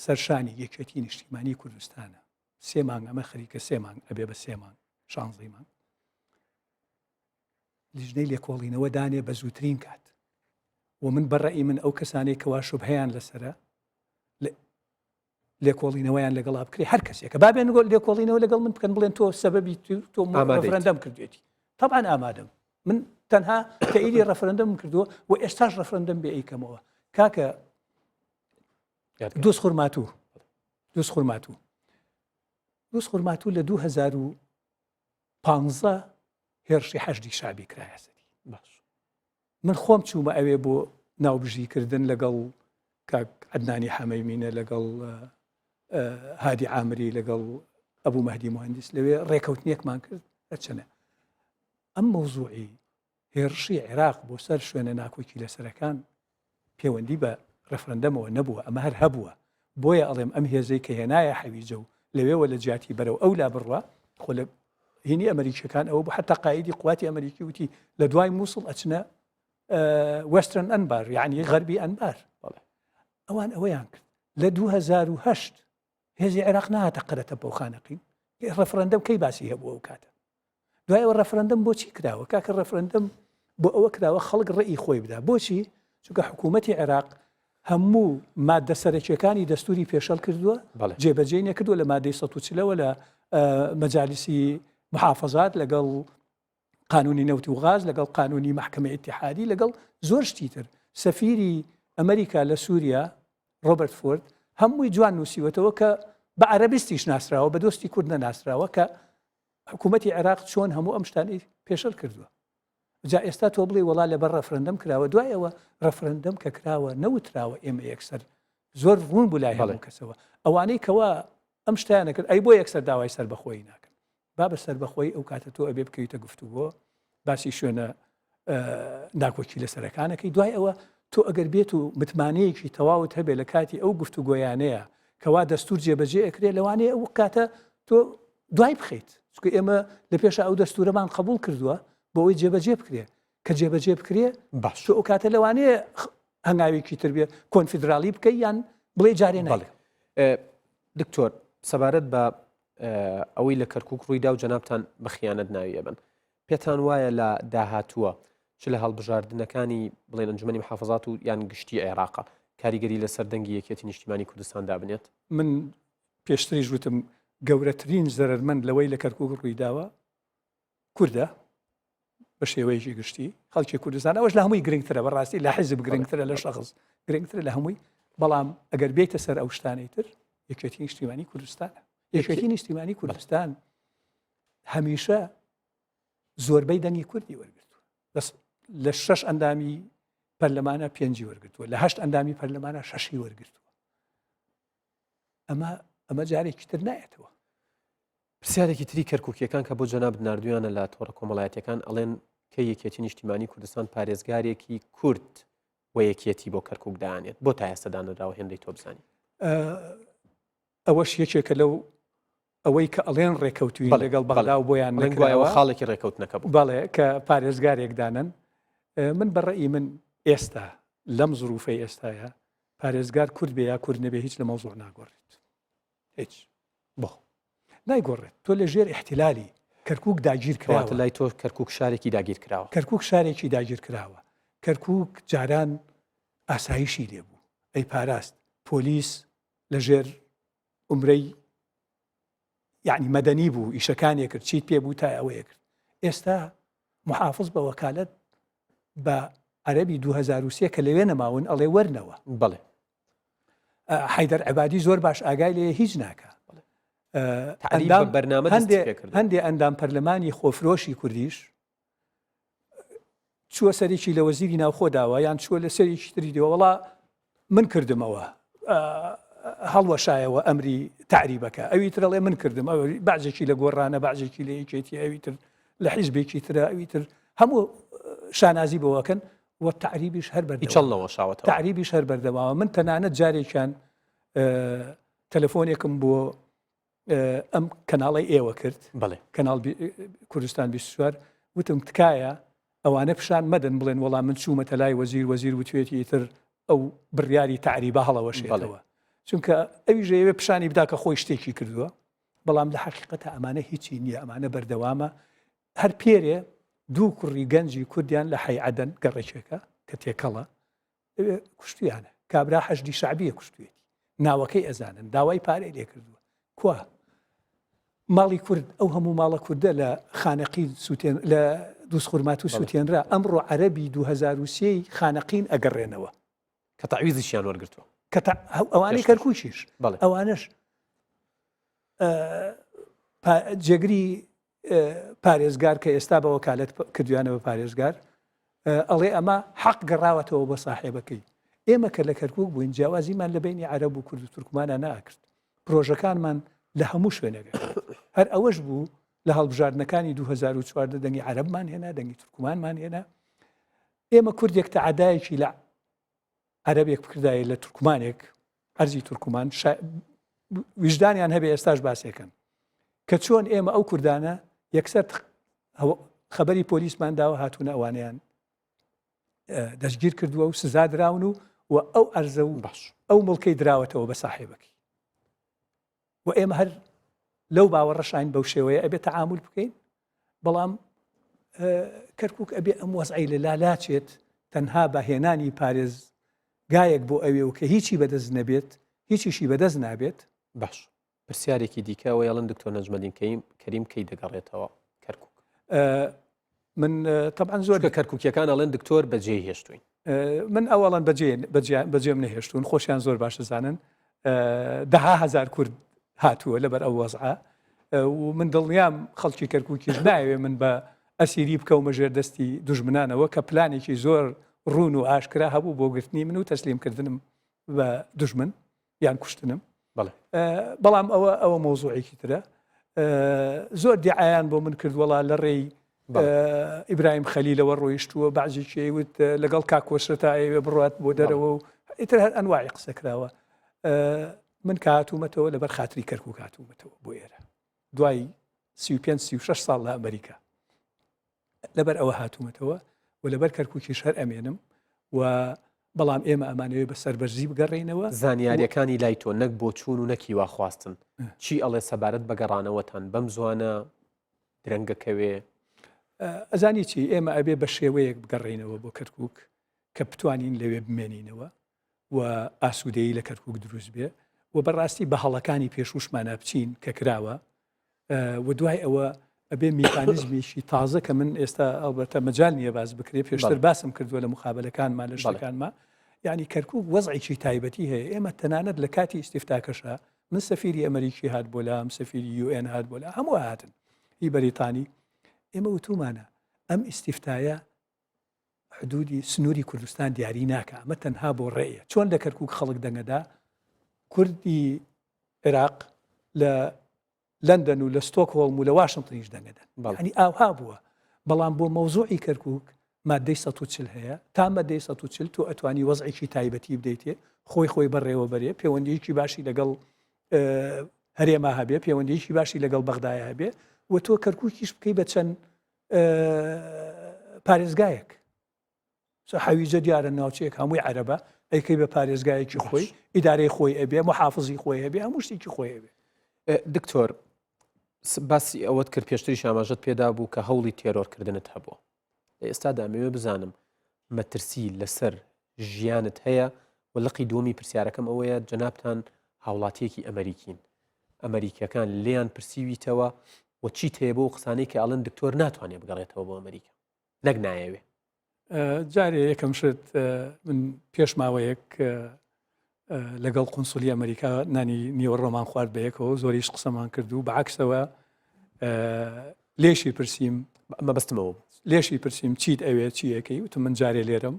سەرشانی یەکێتی نیشتیمانی کوردستانە سێ مانگ ئەمە خەریکە سێ مانگ ئەبێ بە سێ مانگ شانزەی مانگ لیژنەی لێکۆڵینەوە دانێ بە زووترین کات و من بەڕئی من ئەو کەسانەی کەوا شوبهەیان لەسرە لێکۆڵینەوەیان لەگەڵا بکرێ هەر کەسێکە با بێن لێکۆڵینەوە لەگەڵ من بکەن بڵێن تۆ سەبەبی تۆ ڕەفرەندەم کردوێتی طبعا ئامادەم من تەنها تەئیدی ڕەفرەندەم کردووە و ئێستاش ڕەفرەندەم بێ ئەیکەمەوە کاکە دووس خورماتوو دووس خورماتوو دووس خورماتوو لە 2015 هێرشی حەشدی شابی کرایە سەری باش من خۆم چوومە ئەوێ بۆ ناوبژیکردن لەگەڵ کاک عەدنانی حەمەیمینە لەگەڵ هادی عامری لەگەڵ ئەبوو مەهدی مهندس لەوێ ڕێکەوتنێکمان کرد هەرچەنە ئەم مەوزوعی هێرشی عێراق بۆ سەر شوێنە ناکۆکی لەسەرەکان پەیوەندی بە ڕفرەندەمەوە نەبووە ئەمە هەر هەبووە بۆیە ئەڵێم ئەم هێزەی کە هێنایە حەویجە و لەوێوە لە جیاتی بەرەو ئەو لا بڕوا خۆ لە هینی ئەمریکیەکان ئەوە بوو حتا قائیدی قواتی ئەمریکی وتی لە دوای مووسڵ ئەچنە Western ئەنبار یعنی غەربی ئەنبار ئەوان ئەوەیان کرد لە 2010 هێزی عێراق نهاتە قەرەتە بۆ خانەقین ڕەفرەندەم کەی باسی هەبوو ئەو کاتە دوای ئەوە ڕەفرەندەم بۆچی کراوە کاکە ڕەفرەندەم بۆ ئەوە کراوە خەڵک ڕێی خۆی بدا بۆچی چونکە حکوومەتی عێراق هەموو مادە سەرەکیەکانی دەستوری پێشەل کردووە جێبەجێ نەکردووە لە مادەی 1940ەوە لە مەجالیسی محافظات لەگەڵ قانونی نەوت و غاز لەگەڵ قانونی محکمە ئیتحادی لەگەڵ زۆر شتی تر سەفیری ئەمریکا لە سووریا ڕۆبەرت فۆرد هەمووی جوان نووسیوەتەوە کە بە عەرەبیستیش ناسراوە بە دۆستی کورد نەناسراوە کە حکوومەتی عێراق چۆن هەموو ئەم شتانەی پێشەل کردووە جا ئێستا تۆ بڵێ وەڵا لەبەر ڕەفرەندەم کراوە دوای ئەوە ڕەفرەندەم کە کراوە نەوتراوە ئێمە یەکسەر زۆر ڕوون بوو لای هەموو کەسەوە ئەوانەی کەوا ئەم شتیانە کرد ئەی بۆ یەکسەر داوای سەربەخۆیی ناکەن با بە سەربەخۆی ئەو کاتە تۆ ئەبێ بکەویتە گفتوگۆ باسی شوێنە ناکۆکی لەسەرەکانەکەی دوای ئەوە تۆ ئەگەر بێت و متمانەیەکی تەواوت هەبێ لە کاتی ئەو گفتوگۆیانەیە کەوا دەستور جێبەجێ ئەکرێ لەوانەیە ئەو کاتە تۆ دوای بخەیت چونکە ئێمە لە پێشە ئەو دەستورەمان قبول کردووە بۆ ئەوەی جێبەجێ بکرێ کە جێبەجێ بکرێ باش تۆ ئەو کاتە لەوانەیە هەنگاوێکی تر بێ کۆنفیدراڵی بکەی یان بڵێ جارێ ناڵێ دکتۆر سەبارەت بە ئەوەی لە کەرکک ڕوویدا و جەنابتان بە خیانەت ناوی ئەبن پێتان وایە لە داهاتووە چ لە هەڵبژاردنەکانی بڵێن ئەنجومەنی محافظات و یان گشتی عێراقا کاریگەری لەسەر دەنگی یەکێتی نیشتیمانی کوردستان دابنێت؟ من پێشتریش وتم گەورەترین زەرەرمەند لەوەی لە کەرکوک ڕوویداوە کوردە بە شێوەیەکی گشتی خەڵکی کوردستان ئەوەش لە هەمووی گرنگترە بەڕاستی لە حیزب گرنگترە لە شەخص گرنگترە لە هەمووی بەڵام ئەگەر بێتە سەر ئەو شتانەی تر یەکێتی نیشتیمانی کوردستانە یەکێتی نیشتیمانی کوردستان هەمیشە زۆربەی دەنگی کوردی وەرگتووە بەس لە شەش ئەندامی پەرلەمانە پێنجی وەرگتووە لە هەشت ئەندامی پەرلەمانە شەشی وەرگتووە ئەمە ئەمە جارێکی تر نایەتەوە. پرسیارێکی تری کەرکوکیەکان کە بۆ جەنابت ناردویانە لە تۆڕە کۆمەڵایەتیەکان ئەڵێن کەی یەکێتی نیشتیمانی کوردستان پارێزگارێکی کورد و یەکێتی بۆ کەرکوک دانێت بۆ تا ئێستا دانراوە هێندەی تۆ بزانی؟ ئەوەش یەکێکە لەو ئەوەی کە ئەڵێن ڕێکەوتوین لەگەڵ بەغدا و بۆیان نەکراوە خاڵێکی ڕێکەوتنەکە بوو بەڵێ کە پارێزگارێک دانن من بە ڕەئی من ئێستا لەم زروفەی ئێستاە پارێزگار کورد بێ یا کورد نەبێ هیچ لە مەوزوع ناگۆڕێت هیچ بۆ نایگۆڕێت تۆ لە ژێر ئیحتیلالی کەرکک داگیر کراوە لای تۆ کەرکک شارێکی داگیر کراوە کەرکک شارێکی داگیر کراوە کەرکک جاران ئاسایشی لێبوو ئەی پاراست پۆلیس لە ژێر عمرەی یعنی مەدەنی بوو ئیشەکانی کرد چیت پێ بوو تا ئەوەیە کرد ئێستا محافظ بە وەکالەت بە عەربی 2023 کە لەوێ نەماون ئەڵێ وەرنەوە بەڵێ حیدەر عبادی زۆر باش ئاگای لێ هیچ ناکە بەرنامە هەندێ ئەندام پەرلەمانی خۆفرۆشی کوردیش چووە سەرێکی لە وەزیری ناوخۆ داوە یان چووە لە سەرێکی تری دیوە وەڵا من کردمەوە هەڵوەشایەوە ئەمری تعریبەکە ئەوی ترڵێ من کردم ئەو بەعزێکی لە گۆڕانە بەعزێکی لە یەکێتی ئەوی تر لە حیزبێکی ترە ئەوی تر هەموو شانازی بۆەکەن و تعریبیش هەر بەردەوامە تعریبیش هەر بەردەوامە من تەنانەت جارێکیان تەلەفۆنێکم بۆ ئەم کەناڵی ئێوە کرد بەڵێ کەناڵ کوردستان 24 وتم تکایە ئەوانە پیشان مەدەن بڵێن وەڵام من چوومەتە لای وەزیر وەزیر وتوێتی ئیتر ئەو بڕیاری تعریبە هەڵەوەشێتەوە. چونکە ئەویش ئەیەوێ پیشانی بدا کە خۆی شتێکی کردووە بەڵام لە حەقیقەتە ئەمانە هیچی نییە ئەمانە بەردەوامە هەر پێرێ دوو کوڕی گەنجی کوردیان لە حەی عەدەن گەڕێکێکە کە تێکەڵە کوشتیانە کابرا حەشدی شعبیە کوشتوێتی ناوەکەی ئەزانن داوای پارەی لێ کردووە کوا ماڵی کورد ئەو هەموو ماڵە کوردە لە خانەقین سووتێن لە دووسخورماتوو سووتێنرا ئەمڕۆ عەرەبی 2023 خانەقین ئەگەڕێنەوە کە تەعویزیشیان وەرگرتووە کە ئەوانەی کەرکووکیش ئەوانەش جێگری پارێزگار کە ئێستا بە وەکالەت کردویانە بە پارێزگار ئەڵێ ئەمە حەق گەڕاوەتەوە بۆ ساحێبەکەی ئێمە کە لە کەرکک بووین جیاوازیمان لە بینی عەرەب و کورد و تورکمانە ناکرد پرۆژەکانمان لە هەموو شوێنێک هەر ئەوەش بوو لە هەڵبژاردنەکانی 2014 دەنگی عەرەبمان هێنا دەنگی تورکمانمان هێنا ئێمە کوردێک تەعەدایەکی لە عەرەبێک بکردایە لە تورکمانێک ئەرزی تورکمان ویژدانیان هەبێ ئێستاش باسێکن کە چۆن ئێمە ئەو کوردانە یەکسەر خەبەری پۆلیسمان داوە هاتوونە ئەوانیان دەستگیر کردووە و سزا دراون و و ئەو ئەرزە و باش ئەو مڵکەی دراوەتەوە بە ساحێبەکەی و ئێمە هەر لەو باوەڕەشاین بەو شێوەیە ئەبێ تەعامول بکەین بەڵام کەرکک ئەبێ ئەم وەزعی لە لا لاچێت تەنها بە هێنانی پارێزگایەک بۆ ئەوێ و کە هیچی بەدەست نەبێت هیچیشی بەدەست نابێت باش پرسیارێکی دیکە ئەوەی ئەڵێن دکتۆر نەجمەدین کەیم کەریم کەی دەگەڕێتەوە کەرکک من تەبعەن زۆر چونکە کەرکوکیەکان ئەڵێن دکتۆر بەجێی هێشتوین. من ئەوەڵەن بەجێ بەجێم نەهێشتون خۆشیان زۆر باش دەزانن دەها هەزار کورد هاتووە لەبەر ئەو وەزعە و من دڵنیام خەڵکی کەرکوکیش ناوێ من بە ئەسیری بکەومە ژێر دەستی دوژمنانەوە کە پلانێکی زۆر ڕوون و ئاشکرا هەبوو بۆ گرتنی من و تەسلیمکردنم بە دوژمن یان کوشتنم بەڵام ئەوە ئەوە مۆزوعێکی ترە زۆر دیعایان بۆ من کرد وەڵا لە ڕێی ئیبراهیم خەلیلەوە ڕۆیشتووە بەعزێکی وت لەگەڵ کاکۆسرەتا ئەوێ بڕات بۆ دەرەوە و ئیتر هەر ئەنواعی قسە کراوە من کە هاتوومەتەوە لەبەر خاتری کەرکک هاتوومەتەوە بۆ ئێرە دوای 35 36 ساڵ لە ئەمریکا لەبەر ئەوە هاتوومەتەوە و لەبەر کەرکووکیش هەر ئەمێنم و بەڵام ئێمە ئەمانەوێ بە سەربەرزی بگەڕێینەوە. زانیاریەکانی لای تۆ نەک بۆچوون و نەک هیواخواستن چی ئەڵێ سەبارەت بە گەڕانەوەتان بەم زوانە درەنگە کەوێ؟ ئەزانی چی ئێمە ئەبێ بە شێوەیەک بگەڕێینەوە بۆ کەرکووک کە بتوانین لەوێ بمێنینەوە و ئاسوودەیی لە کەرکووک دروست بێ و بەڕاستی بە هەڵەکانی پێشووشمانە بچین کە کراوە و دوای ئەوە ئەبێ میکانیزمێکی تازە کە من ئێستا ئەڵبەتە مەجال نییە باس بکرێ پێشتر باسم کردووە لە مقابلەکانمان لە شتەکانما یعنی کەرکک وەزعێکی تایبەتی هەیە ئێمە تەنانەت لە کاتی ئیسیفتاکەشە من سەفیری ئەمریکی هات بۆ لام سەفیری UN هات بۆ لا هەموو هاتن هی بەریتانی ئێمە وتومانە ئەم ئیسیفتایە حدودی سنووری کوردستان دیاری ناکە ئەمە تەنها بۆ ڕێیە چۆن لە کەرکک خەڵک دەنگەدا کوردی عێراق لە لەندەن و لە ستۆکهۆڵم و لە واشنتنیش دەنگەدەن ینی ئاوها بووە بەڵام بۆ مەوزوعی کەرکک مادەی 140 هەیە تا مادەی 140 تۆ ئەتوانی وەزعێکی تایبەتی بدەیتێ خۆی خۆی بەڕێوە بەرێ پەیوەندیکی باشی لەگەڵ هەرێما هەبێ پەیوەندیکی باشی لەگەڵ بەغدایە هەبێ و تۆ کەرککیش بکەی بە چەند پارێزگایەک حەویجە دیارە ناوچەیەک هەمووی عەرەبە ئەیکەی بە پارێزگایەکی خۆی ئیدارەی خۆی ئەبێ محافزی خۆی هەبێ هەموو شتێکی خۆی هەبێ دکتۆر باسی ئەوەت کرد پێشتری ئاماژەت پێدا بوو کە هەوڵی تێرۆرکردنت هەبوو لە ئێستا دامەوێ بزانم مەترسی لەسەر ژیانت هەیە و لقی دووەمی پرسیارەکەم ئەوەیە جەنابتان هاوڵاتیەکی ئەمریکین ئەمریکیەکان لێیان پرسیویتەوە و چیت هەیە بۆ قسانەی کە ئەڵێن دکتۆر ناتوانێت بگەڕێتەوە بۆ ئەمریکا نەک نایەوێ. جارێ یەکەم شت من پێش ماوەیەک لەگەڵ قونسولی ئەمریکا نانی نیوەڕۆمان خوارد بە یەکەوە زۆریش قسەمان کرد و بەعکسەوە لێشی پرسییم مەبەستمەوە لێشی پرسییم چیت ئەوێ چیەکەی وتم من جارێ لێرەم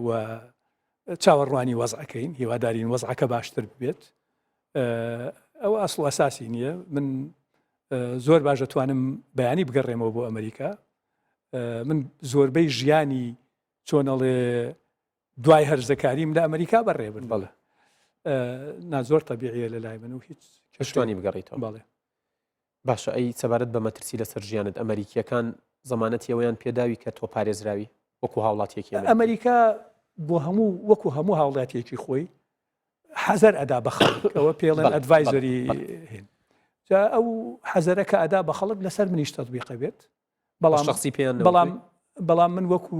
و چاوەڕوانی وەزعەکەین هیوادارین وەزعەکە باشتر ببێت ئەوە ئەسڵ ئەساسی نییە من زۆر باش دەتوانم بەیانی بگەڕێمەوە بۆ ئەمریکا من زۆربەی ژیانی چۆنەڵێ دوای هەرزەکاریم لە ئەمریکا بەڕێ بن بەڵێ نا زۆر تەبیعیە لە لای من و هیچ کەشتوانی بگەڕیتەوە بەڵێ باشە ئەی سەبارەت بە مەترسی لەسەر ژیانت ئەمریکیەکان زەمانەتی ئەوەیان پێداوی کە تۆ پارێزراوی وەکو هاوڵاتیەکی ئەمریکا بۆ هەموو وەکو هەموو هاوڵاتیەکی خۆی. حەزەر ئەدا بە خەڵک ئەوە پێڵێن advisory هین جا ئەو حەزەرە کە ئەدا بە خەڵک لەسەر منیش تەطبیقە بێت بەڵام شخصی پێیان بەڵام بەڵام من وەکو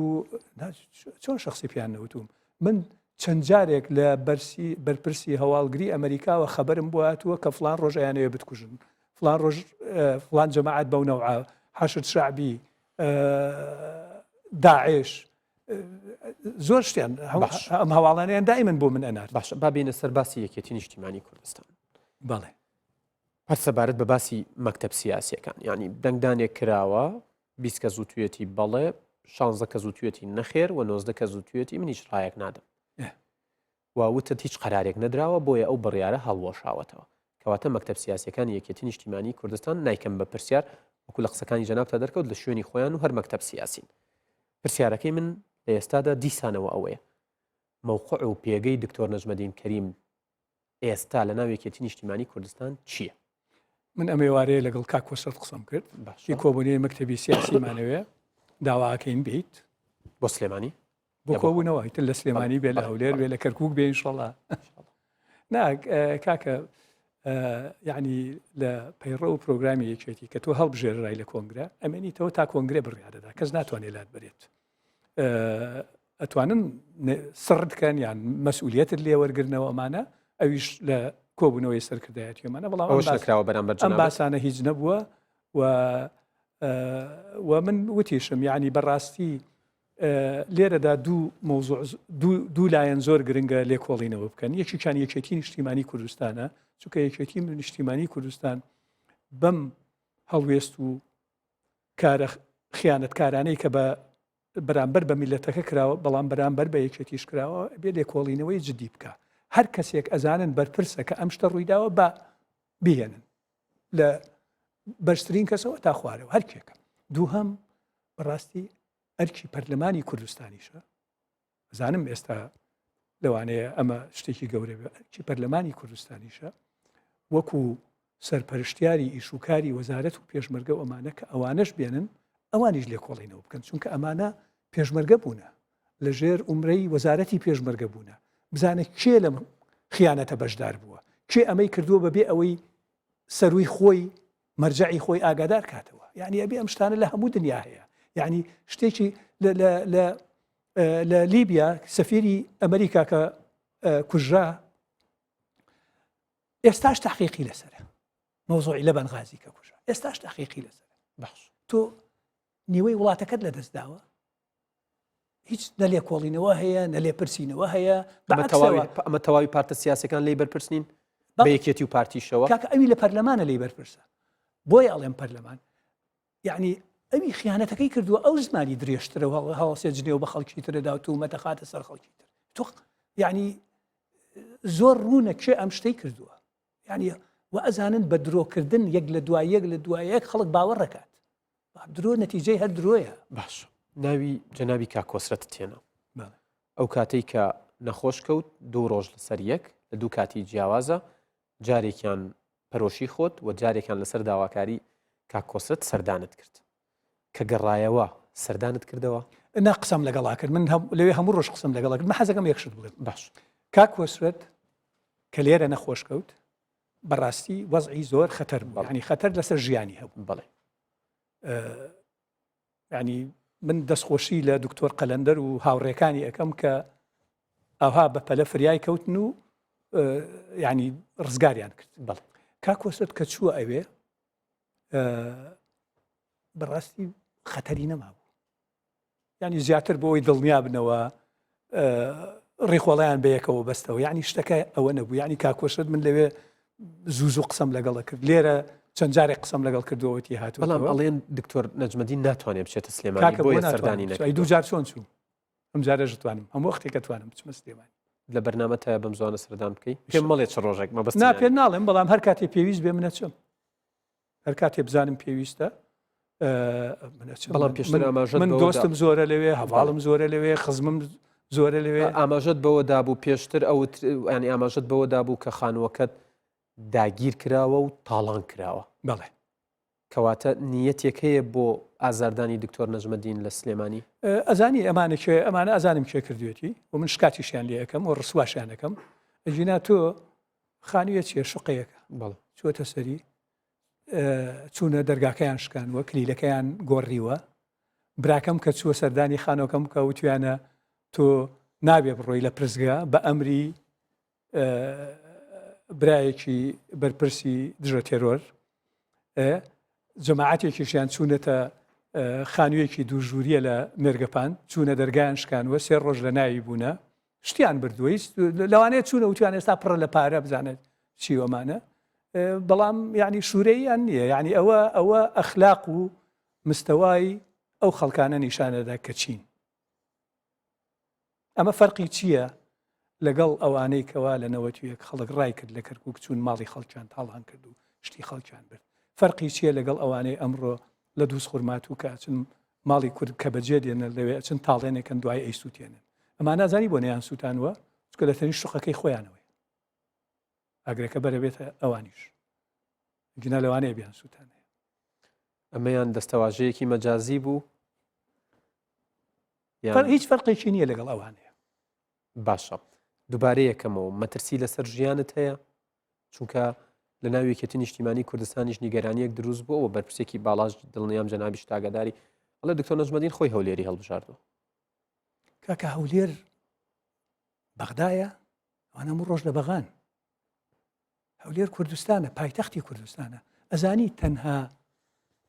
چۆن شخصی پێیان نەوتوم من چەند جارێک لە بەرسی بەرپرسی هەواڵگری ئەمریکاوە خەبەرم بۆ هاتووە کە فلان ڕۆژ ئەیانەوێ بتکوژن فلان ڕۆژ فلان جەماعەت بەو نەوعە حەشد شەعبی داعش زۆر شتیان ئەم هەواڵانیان دائیمەن بۆ من ئەنار باشە با بینە سەر باسی یەکێتی نیشتیمانی کوردستان بەڵێ هەر سەبارەت بە باسی مەکتەب سیاسیەکان یعنی دەنگدانێک کراوە 20 کەس وتوێتی بەڵێ 16 کەس وتوێتی نەخێر و 19 کەس وتوێتی منیش ڕایەک نادەم و وتت هیچ قەرارێک نەدراوە بۆیە ئەو بڕیارە هەڵوەشاوەتەوە. کەواتە مەکتەب سیاسیەکانی یەکێتی نیشتیمانی کوردستان نایکەم بە پرسیار وەکو لە قسەکانی جەنابتا دەرکەوت لە شوێنی خۆیان و هەر مەکتەب سیاسین. پرسیارەکەی من لە ئێستادا دیسانەوە ئەوەیە مەوقع و پێگەی دکتۆر نەجمەدین کەریم ئێستا لە ناو یەکێتی نیشتیمانی کوردستان چییە؟ من ئەم ئێوارەیە لەگەڵ کاک کۆسرەت قسەم کرد باشە. کۆبوونەوەی مەکتەبی سیاسیمانەوێ داواکەین بیت بۆ سلێمانی؟ بۆ کۆبوونەوە ئیتر لە سلێمانی بێ لە هەولێر بێ لە کەرکک بێ ئینشەڵا نا کاکە یعنی لە پەیڕە و پرۆگرامی یەکێتی کە تۆ هەڵبژێرای لە کۆنگرە ئەمێنیتەوە تا کۆنگرە بڕیاەدا کەس ناتوانێت لات برێت ئەتوانن سڕت کەن یان مەسئولیتت لێوەرگرنەوە ئەمانە ئەویش لە کۆبوونەوەی سەرکردایەتی ئەمانە بەڵام ئەوش نەکراوە بەرامبەر ئەم باسانە هیچ نەبووە و و من وتیشم یعنی بەڕاستی لێرەدا دوو مەوزوع دوو لایەن زۆر گرنگە لێکۆڵینەوە بکەن یەکێکیان یەکێتی نیشتیمانی کوردستانە چونکە یەکێتی نیشتیمانی کوردستان بەم هەڵوێست و کارە خیانەتکارانەی کە بە بەرامبەر بە میلەتەکە کراوە بەڵام بەرامبەر بە یەکێتیش کراوە بێ لێکۆڵینەوەی جدی بکە هەر کەسێک ئەزانن بەرپرسە کە ئەم شتە ڕوویداوە بە بهێنن لە بەرزترین کەسەوە تا خوارەوە هەر کێکە دووهەم بەڕاستی ئەرکی پەرلەمانی کوردستانیشە زانم ئێستا لەوانەیە ئەمە شتێکی گەورە بێ ئەرکی پەرلەمانی کوردستانیشە وەکو سەرپەرشتیاری ئیشوکاری وەزارەت و پێشمەرگە و ئەمانە کە ئەوانەش بێنن ئەوانیش لێکۆڵینەوە بکەن چونکە ئەمانە پێشمەرگە بوونە لەژێر ئومرەی وەزارەتی پێشمەرگە بوونە بزانە کێ لەم خیانەتە بەشدار بووە کێ ئەمەی کردووە بەبێ ئەوەی سەروی خۆی مەرجەعی خۆی ئاگادار کاتەوە یعنی ئەبێ ئەم شتانە لە هەموو دنیا هەیە یعنی شتێکی لە لە لیبیا سەفیری ئەمریکا کە کوژرا ئێستاش تحقیقی لەسرە مەوزوعی لە بەنغازی کە کوژرا ئێستاش تحقیقی لەسرە باش تۆ نیوەی وڵاتەکەت لەدەست داوە هیچ نە لێکۆڵینەوە هەیە نە لێپرسینەوە هەیە ئەمە تەواوی پارتە سیاسەکان لی بەرپرس نین بە یەکێتی و پارتیشەوە کاکە ئەوی لە پەرلەمانە لی بەرپرسە بۆیە ئەڵێم پەرلەمان یعنی ئەوی خیانەتەکەی کردووە ئەو زمانی درێژترە هەڵسێ جنێو بە خەڵکی ترەدا و تومەتە خاتە سەر خەڵکی تر تۆ یعنی زۆر ڕوونە کێ ئەم شتەی کردووە یعنی و ئەزانن بە درۆکردن یەک لە دوای یەک لە دوای یەک خەڵک باوەڕەکات درۆ نەتیجەی هەر درۆیە. باش ناوی جەنابی کاک کۆسرەتت هێنا ئەو کاتەی کە نەخۆش کەوت دوو ڕۆژ لەسەر یەک لە دوو کاتی جیاوازە جارێکیان پەرۆشی خۆت و جارێکیان لەسەر داواکاری کاک کۆسرەت سەردانت کرد کە گەڕایەوە سەردانت کردەوە؟ نا قسەم لەگەڵا کرد من لەوێ هەموو ڕۆژ قسەم لەگەڵا کرد من حەزەکەم یەک شت بڵێم باش کاک کۆسرەت کە لێرە نەخۆش کەوت بەڕاستی وەزعی زۆر خەتەر بوو ینی خەتەر لەسەر ژیانی هەبوو بەڵێ ینی من دەستخۆشی لە دکتۆر قەلەندەر و هاوڕێکانی ئەەکەم کە ئەوها بە پەلە فریای کەوتن و ینی ڕزگاریان کرد بەڵێ کاکۆسرەت کە چووە ئەوێ بەڕاستی خەتەری نەمابوو یانی زیاتر بۆ ئەوەی دڵنیا بنەوە ڕیخۆڵیان بەیەکەوە بەستەوە یعنی شتەکە ئەوە نەبوو یعنی کاکۆشت من لەوێ زوو زوو قسەم لەگەڵە کرد لێرە چەند جارێک قسەم لەگەڵ کردووەتی هاتوو بەڵام ئەڵێن دکتۆر نەجمەدین ناتوانێت بچێتە سلێمانی بۆ سەردانی نەکەی دوو جار چۆن چوو ئەم جارە ژتوانم هەموو وەختێک توانم بچمە سلێمانی لە بەرنامە تا بەم زوانە سەردان بکەی پێم مەڵێ چ ڕۆژێک مەبەست نا پێ ناڵێم بەڵام هەر کاتێ پێویست بێ منە چم هەر کاتێ بزانم پێویستە بەڵام پێشتر ئاماژەت من دۆستم زۆرە لەوێ هەواڵم زۆرە لەوێ خزمم زۆرە لەوێ ئاماژەت بەوە دابوو پێشتر ئەو ینی ئاماژەت بەوە دابوو کە خانووەکەت داگیر کراوە و تاڵان کراوە بەڵێ کەواتە نیەتێک هەیە بۆ ئازاردانی دکتۆر نەجمەدین لە سلێمانی ئەزانی ئەمانە کێ ئەمانە ئەزانم کێ کردوێتی و من شکاتیشیان لێ ئەەکەم و ڕسواشیان ئەەکەم. ئەگینا تۆ خانوویە چیە شقەیەکە چووەتە سەری چوونە دەرگاکەیان شکانوە کلیلەکەیان گۆڕیوە براکەم کە چووە سەردانی خانۆکەم کە وتویانە تۆ نابێ بڕۆی لە پرسگا بە ئەمری برایەکی بەرپرسی دژە تێرۆر جەماعەتێکیشیان چوونەتە خانوویەکی دوو ژووریە لە مێرگەپان چوونە دەرگایان شکانوە سێ ڕۆژ لە ناوی بوونە شتیان بردووە هیچ لەوانەیە چوونە وتیان ئێستا پڕە لە پارە بزانێت چیوەمانە بەڵام یعنی شوورەیان نییە یعنی ئەوە ئەوە ئەخلاق و مستەوای ئەو خەڵکانە نیشانەدا کە چین ئەمە فەرقی چییە لەگەڵ ئەوانەی کەوا لە 91 خەڵک ڕای کرد لە کەرکک چوون ماڵی خەڵکیان تاڵان کرد و شتی خەڵکیان برد فەرقی چییە لەگەڵ ئەوانەی ئەمڕۆ لە دووس خورماتوو کە ئەچن ماڵی کورد کە بەجێ دێنن لەوێ ئەچن تاڵێنێکن دوای ئەی سووتێنن ئەمان نازانی بۆ نەیان سووتانوە چکە لە تەنیشت شوقەکەی خۆیانەوەی ئاگرەکە بەرەبێتە ئەوانیش گینا لەوانەیە بیان سووتانێ ئەمەیان دەستەواژەیەکی مەجازی بوو هیچ فەرقێکی نییە لەگەڵ ئەوانەیە باشە دووبارە یەکەمەوە مەترسی لەسەر ژیانت هەیە چونکە لە ناو یەکێتی نیشتیمانی کوردستانیش نیگەرانیەک دروست بووە و بەرپرسێکی باڵاش دڵنیام جەنابیشت ئاگاداری ئەڵێ دکتۆر نەجمەدین خۆی هەولێری هەڵبژاردووە. کاکە هەولێر بەغدایە ئەوان هەموو ڕۆژ لە بەغان هەولێر کوردستانە پایتەختی کوردستانە ئەزانی تەنها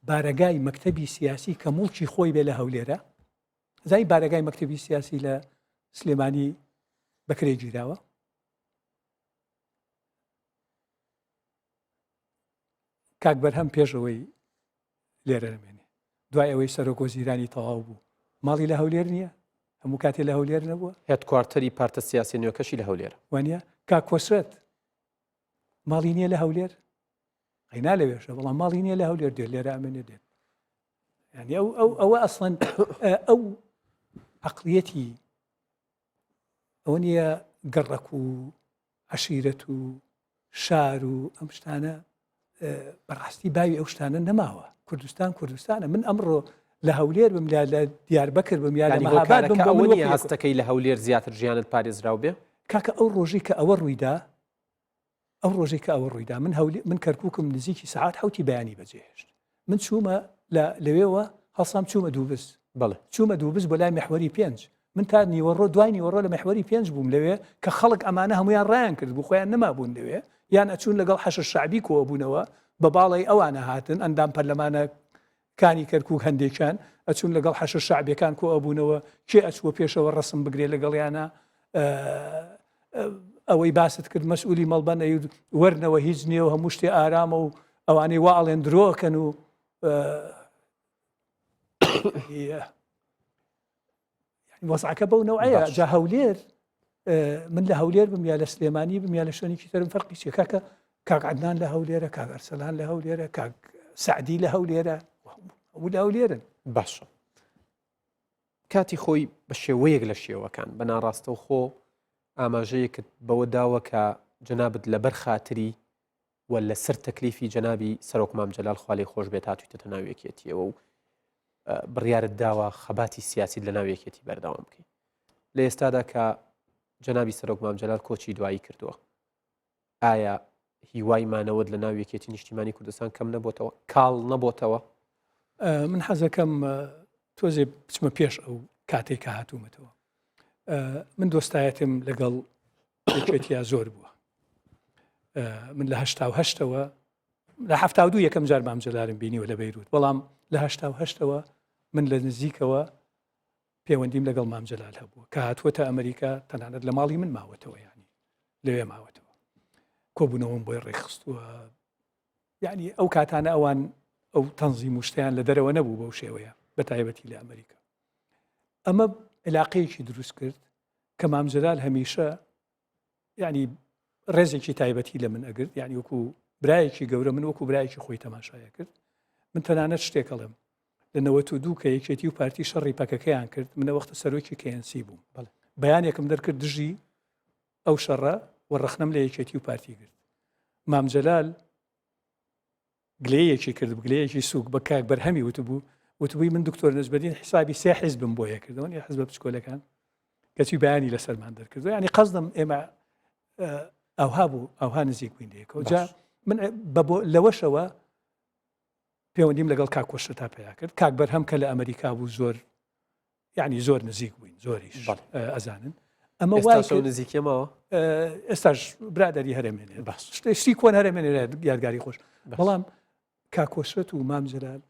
بارەگای مەکتەبی سیاسی کە موڵکی خۆی بێ لە هەولێرە زای بارەگای مەکتەبی سیاسی لە سلێمانی بەکرێ گیراوە کاک بەرهەم پێش ئەوەی لێرە نەمێنێ دوای ئەوەی سەرۆک وەزیرانی تەواو بوو ماڵی لە هەولێر نییە هەموو کاتێ لە هەولێر نەبووە headquarter ی پارتە سیاسی نوێکەشی لە هەولێر وانە کاک کۆسرەت ماڵی نییە لە هەولێر قەینا لەوێشە بەڵام ماڵی نییە لە هەولێر دێت لێرە ئەمێنێ دێت یعنی ئەو ئەو ئەوە ئەسڵەن ئەو عقلیەتی ئەوە نییە گەڕەک و عەشیرەت و شار و ئەم شتانە بەڕاستی باوی ئەو شتانە نەماوە کوردستان کوردستانە من ئەمڕۆ لە هەولێر بم لە لە دیاربەکر بم یا لە مەهاباد بم ئەوە نییە هەستەکەی لە هەولێر زیاتر ژیانت پارێزراو بێ کاکە ئەو ڕۆژی کە ئەوە ڕوویدا ئەو ڕۆژەی کە ئەوە ڕوویدا من هەولی من کەرکووکم نزیکی سەعات حوتی بەیانی بەجێهێشت من چوومە لە لەوێوە هەڵسام چوومە دووبز بەڵێ چوومە دووبز بۆ لای محوەری پێنج من تا نیوەڕۆ دوای نیوەڕۆ لە محوەری پێنج بووم لەوێ کە خەڵک ئەمانە هەمویان ڕایان کرد بوو خۆیان نەمابوون لەوێ یان ئەچوون لەگەڵ حەشد شەعبی کۆبوونەوە بە باڵی ئەوانە هاتن ئەندام پەرلەمانە کانی کەرکوک هەندێکیان ئەچوون لەگەڵ حەشد شەعبیەکان کۆ ئەبوونەوە کێ ئەچووە پێشەوە ڕسم بگرێ لەگەڵیانە ئەوەی باست کرد مەسئولی مەڵبەن ئەیوت وەرنەوە هیچ نییە و هەموو شتێ ئارامە و ئەوانەی وا ئەڵێن درۆکەن و وەزعەکە بەو نەوعەیە جا هەولێر من لە هەولێر بم یا لە سلێمانی بم یا لە شوێنێکی ترم فەرقی چیە کاکە کاک عدنان لە هەولێرە کاک ئەرسەلان لە هەولێرە کاک سعدی لە هەولێرە و لە هەولێرن باشە کاتی خۆی بە شێوەیەک لە شێوەکان بە ناڕاستەوخۆ ئاماژەیەکت بەوە داوە کە جەنابت لەبەر خاتری و لەسەر تەکلیفی جەنابی سەرۆک مام جەلال خوا لێی خۆش بێت هاتوویتەتە ناو یەکێتیەوە و بڕیارت داوە خەباتی سیاسیت لە ناو یەکێتی بەردەوام بکەیت لە ئێستادا کە جەنابی سەرۆک مام جەلال کۆچی دوایی کردووە ئایا هیوای مانەوەت لە ناو یەکێتی نیشتیمانی کوردستان کەم نەبتەوە کاڵ نەبتەوە من حەزەکەم تۆزێ بچمە پێش ئەو کاتێک کە هاتوومەتەوە من دۆستایەتم لەگەڵ یەکێتیا زۆر بووە من لە هەشتا و هەشتەوە لە هەفتا دوو یەکەم جار مام جەلالم بینیوە لە بەیروت بەڵام لە هەشتا و هەشتەوە من لە نزیکەوە پەیوەندیم لەگەڵ مام جەلال هەبووە کە هاتووەتە ئەمریکا تەنانەت لە ماڵی من ماوەتەوە ینی لەوێ ماوەتەوە کۆبوونەوەم بۆی ڕێکخستووە یعنی ئەو کاتانە ئەوان ئەو تەنزیم و شتیان لە دەرەوە نەبوو بەو شێوەیە بە تایبەتی لە ئەمریکا ئەمە علاقەیەکی دروست کرد کە مام جەلال هەمیشە یعنی ڕێزێکی تایبەتی لە من ئەگرت یعنی وەکو برایەکی گەورە من وەکو برایەکی خۆی تەماشایە کرد من تەنانەت شتێک ئەڵێم لە 92 کە یەکێتی و پارتی شەڕی پەکەکەیان کرد منە وەختە سەرۆکی KNC بووم بەڵێ بەیانێکم دەرکرد دژی ئەو شەڕە و ڕەخنەم لە یەکێتی و پارتی گرت مام جەلال گلەیەکی کرد گلەیەکی سوک بە کاک بەرهەمی وتبوو وتبووی من دکتۆر نەجمەدین حیسابی سێ حیزبم بۆ یەکردەوە نیە حزبە بچکۆلەکان کەچی بەیانی لەسەرمان دەرکردو ینی قەزدم ئێمە. ئەوها بوو ئەوها نزیک بووین لەیەکەوە جا من لەوەشەوە پەیوەندیم لەگەڵ کاک کۆشتا پیا کرد کاک بەرهەم کە لە ئەمریکا بوو زۆر یعنی زۆر نزیک بووین زۆریش ئەزانن ئەمە وای نزیکەمەوە ئێستاش برادری هەرێمێنێ باس شتی کۆن هەرێمێنێ یادگاری خۆش بەڵام کاکۆسرەت و مام جەلال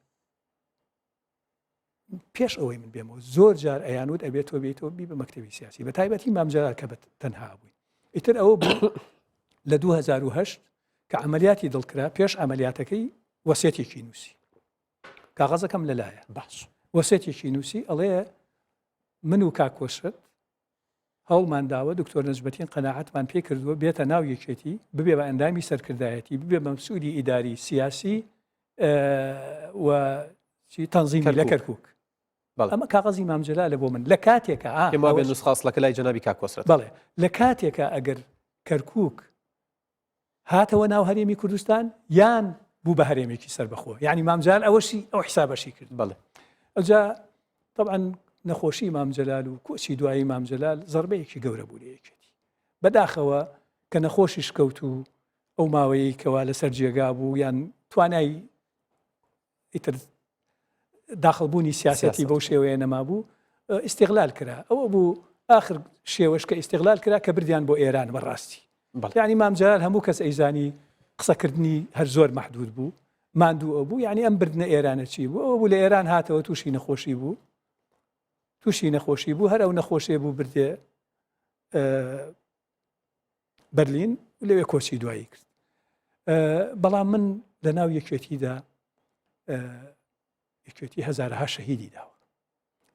پێش ئەوەی من بێمەوە زۆر جار ئەیانوت ئەبێت تۆ بێتەوە بی بە مەکتتەبی سیاسی بە تایبەتی مام جەلال کە بە تەنها بووین ئیتر ئەوە بوو لە 2010 کە عملیاتی دڵکرا پێش عملیاتەکەی وەسێتێکی نووسی کاغەزەکەم لەلایە باش وەسێتێکی نووسی ئەڵێ من و کاکۆسرەت هەوڵمان داوە دکتۆر نەجمەتین قەناعەتمان پێ کردووە بێتە ناو یەکێتی ببێ بە ئەندامی سەرکردایەتی ببێ بە مسئولی ئیداری سیاسی و تەنزیمی لە کەرکک ئەمە کاغەزی مام جەلالە بۆ من لە کاتێکە پێم وابێ نوسخە ئەسڵەکە لای جەنابی کاک کۆسرەت بەڵێ لە کاتێکە ئەگەر کەرکک هاتەوە ناو هەرێمی کوردستان یان بوو بە هەرێمێکی سەربەخۆ یعنی مام جەلال ئەوەشی ئەو حسابەشی کرد بەڵێ ئەوجا طبعا نەخۆشی مام جەلال و کۆچی دوایی مام جەلال زەربەیەکی گەورە بوو لە یەکێتی بەداخەوە کە نەخۆشیش کەوت و ئەو ماوەیەی کەوا لەسەر جێگا بوو یان توانای ئیتر داخڵبوونی سیاسەتی بەو شێوەیە نەمابوو ئیستیغلال کرا ئەوە بوو ئاخر شێوەش کە ئیستیغلال کرا کە بردیان بۆ ئێران بەڕاستی یعنی مام جەلال هەموو کەس ئەیزانی قسەکردنی هەر زۆر محدود بوو ماندوو ئەو بوو یعنی ئەم بردنە ئێرانە چی بوو ئەوە بوو لە ئێران هاتەوە تووشی نەخۆشی بوو تووشی نەخۆشی بوو هەر ئەو نەخۆشیە بوو بردێ بەرلین لەوێ کۆچی دوایی کرد بەڵام من لە ناو یەکێتیدا یەکێتی هەزارەها شەهیدی داوە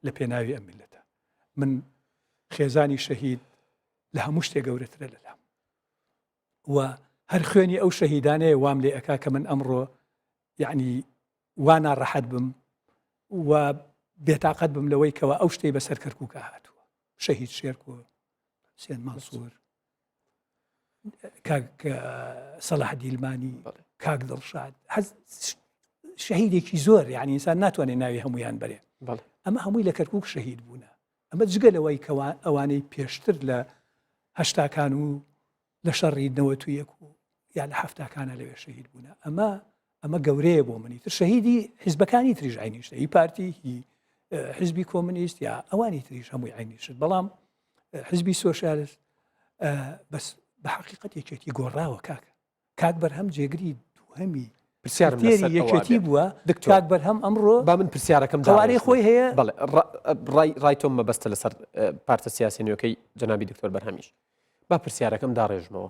لە پێناوی ئەم میلەتە من خێزانی شەهید لە هەموو شتێ گەورەترە لەلام و هەر خوێنی ئەو شەهیدانەیە وام لێ ئەکا کە من ئەمڕۆ یعنی وا ناڕەحەت بم و بێتاقەت بم لەوەی کەەوە ئەو شتەی بەسەر کەرکووکە هاتووە شەهید شێرکۆ حسێن مەنسوور کاک سەلاح دیلمانی کاک دڵشاد شەهیدێکی زۆر یعنی ئینسان ناتوانێت ناوی هەمویان بەرێ ئەمە هەمووی لە کەرکک شەهید بوونە ئەمە جگە لەوەی کەوا ئەوانەی پێشتر لە هەشتاکان و لە شەڕی 91 و یا لە هەفتاکانە لەوێ شەهید بوونە ئەمە ئەمە گەورەیە بۆ منی تر شەهیدی حیزبەکانی تریش عینیشتە هی پارتی هی حزبی کۆمنیست یا ئەوانی تریش هەمووی عینیشت بەڵام حزبی سۆسیالست بەس بە حقیقەت یەکێتی گۆڕاوە کاکە کاک بەرهەم جێگری دووهەمی پرسیارم لەسەر یەکێتی بووە دکتۆر کاک بەرهەم ئەمڕۆ با من پرسیارەکەم قوارەی خۆی هەیە بەڵێ ڕای ڕای تۆم مەبەستە لەسەر پارتە سیاسی نوێەکەی جەنابی دکتۆر بەرهەمیش با پرسیارەکەم داڕێژمەوە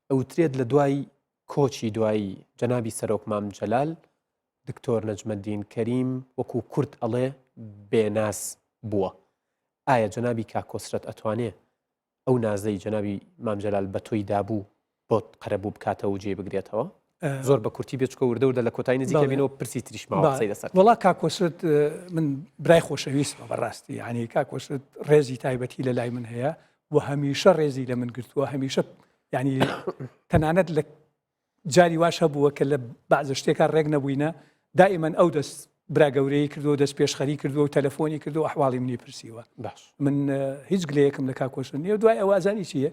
ئەوترێت لە دوای کۆچی دوایی جەنابی سەرۆک مام جەلال، دکتۆر نەجمەدین کەریم وەکو کورد ئەڵێ بێناز بووە. ئایا جەنابی کاک کۆسرەت ئەتوانێ ئەو نازەی جەنابی مام جەلال بە تۆی دابوو بۆت قەرەبوو بکاتەوە و جێی بگرێتەوە؟ زۆر بە کورتی بێ چونکە وردە وردە لە کۆتایی نزیکە بینەوە پرسی تریش ماوە قسەی لەسەر. وەڵا کاک کۆسرەت من برای خۆشەویستمە بەڕاستی یعنی کاک کۆسرەت ڕێزی تایبەتی لە لای من هەیە و هەمیشە ڕێزی لە من گرتووە هەمیشە یعنی تەنانەت لە جاری واش هەبووە کە لە بەعزە شتێکا ڕێک نەبووینە دائیمەن ئەو دەست برا گەورەی کردو دەست پێشخەری کردو و تەلەفۆنی کردو ئەحواڵی منی پرسیوە باش من هیچ گلەیەکم لە کاک کۆسرەت نییە دوای ئەوە ئەزانی چییە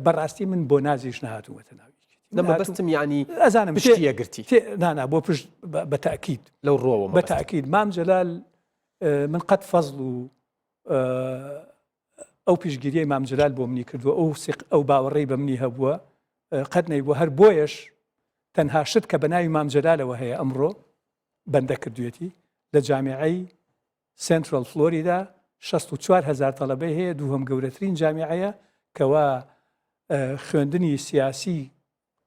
بەڕاستی من بۆ نازیش نەهاتوومەتە ناو یەکێتی. نە مەبەستم یعنی ئەزانم پشتی یەگرتی نانا بۆ پشت بە تاکید لەو ڕۆوە بە تاکید مام جەلال من قەت فەزڵ و ئەو پشتگیریەی مام جەلال بۆ منی کردووە ئەو سیق ئەو باوەڕەی بە منی هەبووە قەت نەیبووە هەر بۆیەش تەنها شت کە بە ناوی مام جەلالەوە هەیە ئەمڕۆ بەندە کردوێتی لە جامیعەی سنترال فلۆریدا 64 هزار تەلەبەی هەیە دووهەم گەورەترین جامیعەیە کەوا خوێندنی سیاسی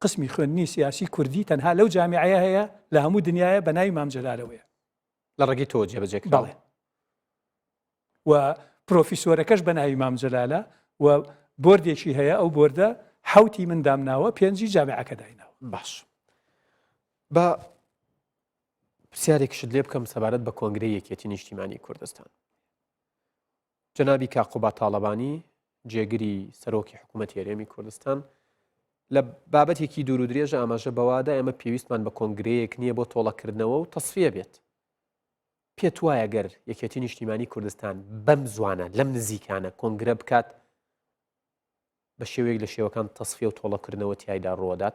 قسمی خوێندنی سیاسی کوردی تەنها لەو جامیعەیە هەیە لە هەموو دنیاە بە ناوی مام جەلالەوەیە لە ڕێگەی تۆوە جێبەجێ کرا. بەڵێ و پرۆفیسۆرەکەش بە ناوی مام جەلالە و بۆردێکی هەیە ئەو بۆردە حوتی من دامناوە پێنجی جامیعەکە دایناوە. باش با پرسیارێکشت لێ بکەم سەبارەت بە کۆنگرەی یەکێتی نیشتیمانی کوردستان. جەنابی کاک قوباد تاڵەبانی جێگری سەرۆکی حکوومەتی هەرێمی کوردستان لە بابەتێکی دوور و درێژ ئاماژە بەوادا ئێمە پێویستمان بە کۆنگرەیەک نییە بۆ تۆڵەکردنەوە و تەسفیە بێت پێت وایە گەر یەکێتی نیشتیمانی کوردستان بەم زوانە لەم نزیکانە کۆنگرە بکات بە شێوەیەک لە شێوەکان تەسفیە و تۆڵەکردنەوە تیایدا ڕووەدات؟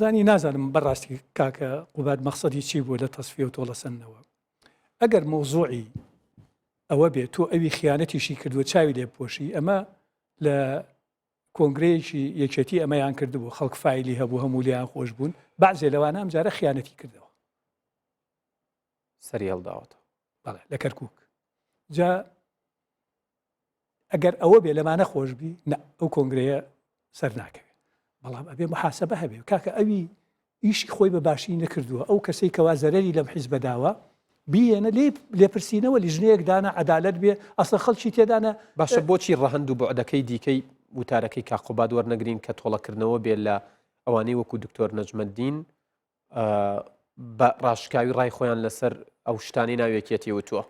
زانی نازانم بەڕاستی کاکە قوباد مەخسەدی چی بووە لە تەسفیە و تۆڵەسەندنەوە. ئەگەر مەوزوعی ئەوە بێت تۆ ئەوی خیانەتیشی کردووە چاوی لێ بپۆشی ئەمە لە کۆنگرەیەکی یەکێتی ئەمەیان کردبوو خەڵک فایلی هەبوو هەموو لێیان خۆش بوون بەعزێ لەوانە ئەمجارە خیانەتی کردەوە سەری هەڵداوەتەوە بەڵێ لە کەرکک جا ئەگەر ئەوە بێ لەمانە خۆش بی نە ئەو کۆنگرەیە سەر ناکەوێت بەڵام ئەبێ محاسبە هەبێ کاکە ئەوی ئیشی خۆی بە باشی نەکردووە ئەو کەسەی کەوا زەرەری لەم حیزبە داوە بیهێنە لێ لێپرسینەوە لیژنەیەک دانا عەدالەت بێ ئەسڵ خەڵکی تێدانە باشە بۆچی ڕەهەند و بوعدەکەی دیکەی وتارەکەی کاک قوباد وەرنەگرین کە تۆڵەکردنەوە بێ لە ئەوانەی وەکو دکتۆر نەجمەدین بە ڕاشکاوی ڕای خۆیان لەسەر ئەو شتانەی ناو یەکێتی وتووە؟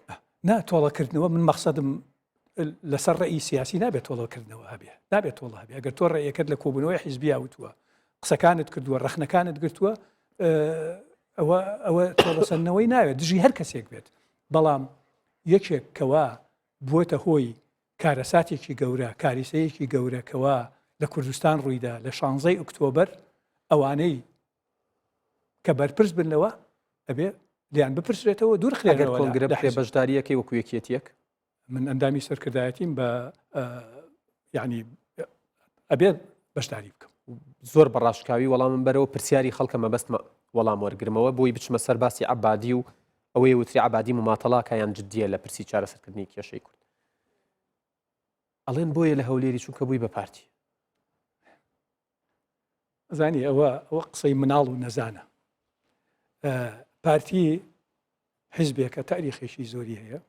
نا تۆڵەکردنەوە من مەخسەدم لەسەر ڕێی سیاسی نابێت تۆڵەکردنەوە هەبێ نابێت تۆڵە هەبێ ئەگەر تۆ ڕێیەکەت لە کۆبوونەوەی حیزبیا وتووە قسەکانت کردووە ڕەخنەکانت گرتووە ئەوە ئەوە تۆڵەسەندنەوەی ناوێت دژی هەر کەسێک بێت بەڵام یەکێک کەوا بووەتە هۆی کارەساتێکی گەورە کاریسەیەکی گەورە کەوا لە کوردستان ڕوویدا لە شانزەی ئۆکتۆبەر ئەوانەی کە بەرپرس بن لەوە ئەبێ لیان بپرسرێتەوە دوور خرێنەوە کۆنگرە بکرێ بەشداریەکەی وەکو یەکێتیەک من ئەندامی سەرکردایەتیم بە یعنی ئەبێت بەشداری بکەم. زۆر بە ڕاشکاوی وەڵامم بەرەوە پرسیاری خەڵکە مەبەستمە وەڵام وەرگرمەوە بۆی بچمە سەر باسی عەبادی و ئەوەی وتری عەبادی مماتەڵاکە یان جدیە لە پرسی چارەسەرکردنی کێشەی کورد ئەڵێن بۆیە لە هەولێری چونکە بووی بە پارتی. زانی ئەوە ئەوە قسەی مناڵ و نەزانە پارتی حیزبێکە تاریخێکی زۆری هەیە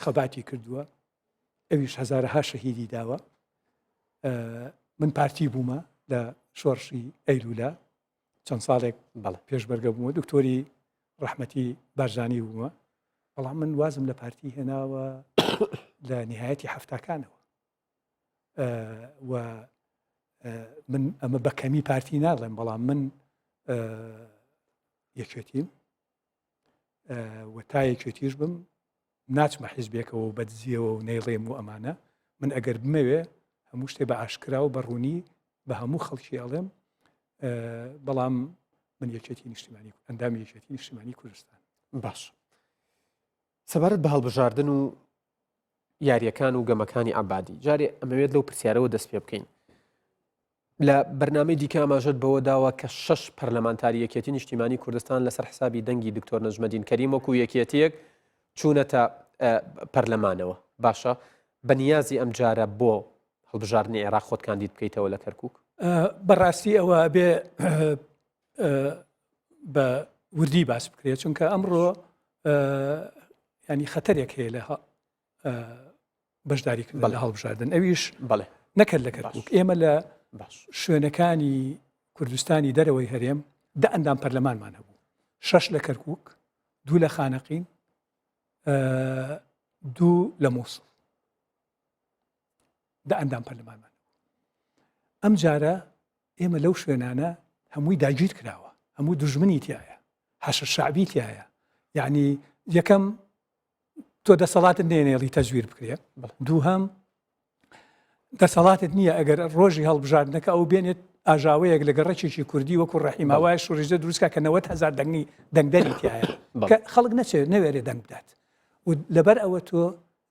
خەباتی کردووە ئەویش هەزارەها شەهیدی داوە من پارتی بوومە لە شۆڕشی ئەیلولا چەند ساڵێک بەڵێ پێشبەرگە بوومە دکتۆری ڕەحمەتی بارزانی بوومە بەڵام من وازم لە پارتی هێناوە لە نهایەتی هەفتاکانەوە و من ئەمە بە کەمی پارتی ناڵێم بەڵام من یەکێتیم و تا یەکێتیش بم ناچمە حیزبێکەوە و بەدزیەوە و نەیڵێم و ئەمانە من ئەگەر بمەوێ هەموو شتێ بە ئاشکرا و بەڕوونی بە هەموو خەڵکی ئەڵێم بەڵام من یەکێتی نیشتیمانی ئەندامی یەکێتی نیشتیمانی کوردستان باش سەبارەت بە هەڵبژاردن و یاریەکان و گەمەکانی عەبادی جارێ ئەمەوێت لەو پرسیارەوە دەست پێ بکەین لە بەرنامەی دیکە ئاماژەت بەوە داوە کە شەش پەرلەمانتاری یەکێتی نیشتیمانی کوردستان لەسەر حسابی دەنگی دکتۆر نەجمەدین کەریم وەکو یەکێتیەک چوونەتە پەرلەمانەوە باشە بەنیازی ئەم جارە بۆ هەڵبژاردنی عێراق خۆت کاندید بکەیتەوە لە کەرکک بەڕاستی ئەوە بێ بە وردی باس بکرێت چونکە ئەمڕۆ ینی خەتەرێک هەیە لە بەشداریکردن لە هەڵبژاردن ئەویش بەڵێ نەکرد لە کەرکک ئێمە لە شوێنەکانی کوردستانی دەرەوەی هەرێم دە ئەندام پەرلەمانمان هەبوو شەش لە کەرکک دوو لە خانەقین دوو لە مووسڵ دە ئەندام پەرلەمانمان ئەم جارە ئێمە لەو شوێنانە هەمووی داگیر کراوە هەموو دوژمنی تایە حەشر شعبی تایە یعنی یەکەم تۆ دەسەڵاتت نێنێڵی تەزویر بکرێ دووهەم دەسەڵاتت نییە ئەگەر ڕۆژی هەڵبژاردنەکە ئەو بێنێت ئاژاوەیەک لە گەڕەکێکی کوردی وەکو ڕەحیماوای شوڕیزە دروستکە کە 90 هزار دەنگی دەنگدەری تایە کە خەڵک نەچێت نەوێرێ دەنگ بدات و لەبەر ئەوە تۆ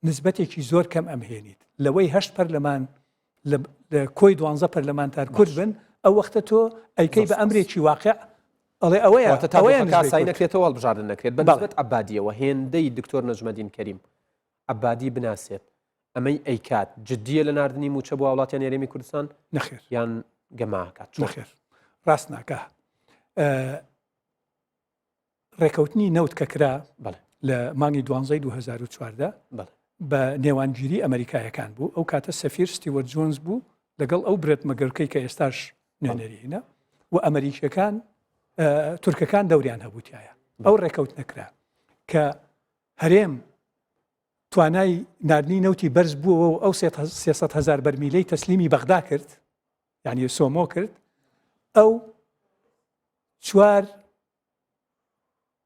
نسبەتێکی زۆر کەم ئەمهێنیت لەوەی هەشت پەرلەمان لە کۆی دوانزە پەرلەمانتار کورد بن ئەو وەختە تۆ ئەیکەی بە ئەمرێکی واقع ئەڵێ ئەوەیە ئەوەیە کاسایی نەکرێتەوە هەڵبژاردن نەکرێت بە نسبەت عەبادیەوە هێندەی دکتۆر نەجمەدین کەریم عەبادی بناسێت ئەمەی ئەیکات جدیە لە ناردنی موچە بۆ هاوڵاتیان هەرێمی کوردستان نەخێر یان گەماکات نەخێر ڕاست ناکە ڕێکەوتنی نەوت کە کرا لە مانگی دوانزەی 2014 بە نێوانگیری ئەمریکایەکان بوو ئەو کاتە سەفیر ستیوەرت جۆنز بوو لەگەڵ ئەو برێت مەگەرکەی کە ئێستاش نوێنەرینە و ئەمریکیەکان تورکەکان دەوریان هەبووتایە ئەو ڕێکەوت نەکرا کە هەرێم توانای ناردنی نەوتی بەرز بووەوە و ئەو 300 هزار بەرمیلەی تەسلیمی بەغدا کرد یعنی سۆمۆ کرد ئەو چوار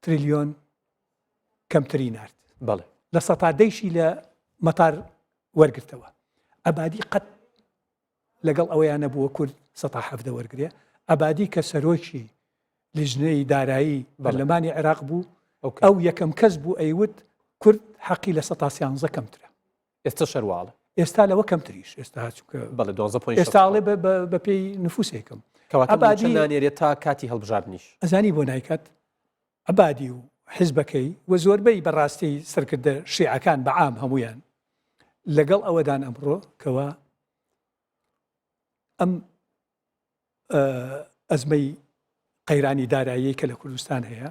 تریلیۆن کەمتری نارد بەڵێ لە سەتا دەیشی لە مەتار وەرگرتەوە ئەبادی قەت. لەگەڵ ئەوەیان نەبووە کورد سەتا 17 وەرگێ عبادی کە سەرۆکی لیژنەی دارایی پەرلەمانی عێراق بوو ئەو یەکەم کەس بوو ئەیوت کورد حەقی لە سەتا سیانزە کەمترە. ئێستا شەرواڵە. ئێستا لەوە کەمتریش ئێستا چونکە بەڵێ دوانزە point ئێستا ئەڵێ بە پێی نفوسێکم. کەواتە مووچە نانێرێت تا کاتی هەڵبژاردنیش. ئەزانی بۆ نایکات؟ عەبادی و حیزبەکەی و زۆربەی بەڕاستی سەرکردە شیعەکان بە عام هەموویان لەگەڵ ئەوەدان ئەمڕۆ کەوا ئەم ئەزمەی قەیرانی دارایی کە لە کوردستان هەیە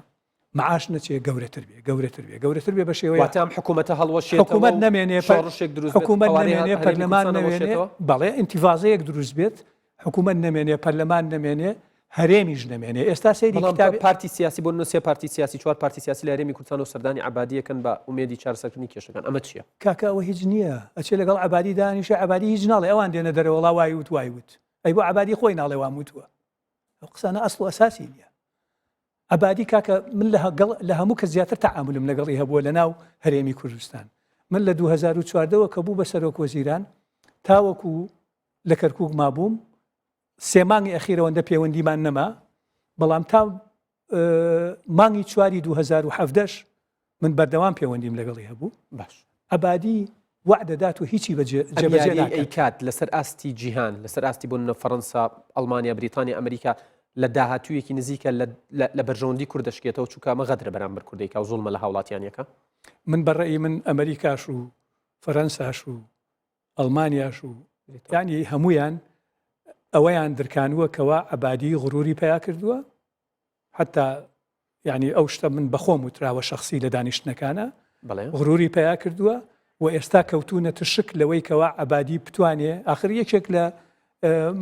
معاش نەچێ گەورەتر بێ گەورەتر بێ گەورەتر بێ بە شێوەیە واتە ئەم حکوومەتە هەڵوەشێتەوە حکوومەت نەمێنێ شۆڕشێک دروست حکوومەت نەمێنێ پەرلەمان نەمێنێ بەڵێ ئینتیفازەیەک دروست بێت حکوومەت نەمێنێ پەرلەمان نەمێنێ هەرێمیش نەمێنێ ئێستا سەیری کتابی پارتی سیاسی بۆ نووسێ پارتی سیاسی چوار پارتی سیاسی لە هەرێمی کوردستان و سەردانی عەبادیەکەن بە ئومێدی چارەسەرکردنی کێشەکان ئەمە چییە؟ کاکە ئەوە هیچ نییە ئەچێ لەگەڵ عەبادی دانیشە عەبادی هیچ ناڵێ ئەوان دێنە دەرەوە وەڵا وای وت وای وت ئەی بۆ عەبادی خۆی ناڵێ وام وتووە ئەو قسانە ئەسڵ و ئەساسی نییە عەبادی کاکە من لە هەموو کەس زیاتر تەعاملم لەگەڵی هەبووە لە ناو هەرێمی کوردستان من لە 2014ەوە کە بوو بە سەرۆک وەزیران تاوەکو لە کەرکک مابووم سێ مانگی ئەخیرەوەندە پەیوەندیمان نەما بەڵام تا مانگی چواری 2017 من بەردەوام پەیوەندیم لەگەڵی هەبوو باش عەبادی وەعدە دات و هیچی بە جێبەجێ ناکات. ئەیکات لەسەر ئاستی جیهان لەسەر ئاستی بۆ نمونە فەرەنسا ئەڵمانیا بریتانیا ئەمریکا لە داهاتوویەکی نزیکە لە بەرژەوەندی کورد دەشکێتەوە چونکە ئەمە غەدرە بەرامبەر کوردێکا و زوڵمە لە هاوڵاتیانەکە. من بە ڕەئی من ئەمریکاش و فەرەنساش و ئەڵمانیاش و یانی هەمویان ئەوەیان درکانووە کەوا عەبادی غروری پیا کردووە حتا یعنی ئەو شتە من بەخۆم وتراوە شخصی لە دانیشتنەکانە غروری پیا کردووە و ئێستا کەوتونەتە شک لەوەی کەوا عبادی بتوانێ آخر یەکێک لە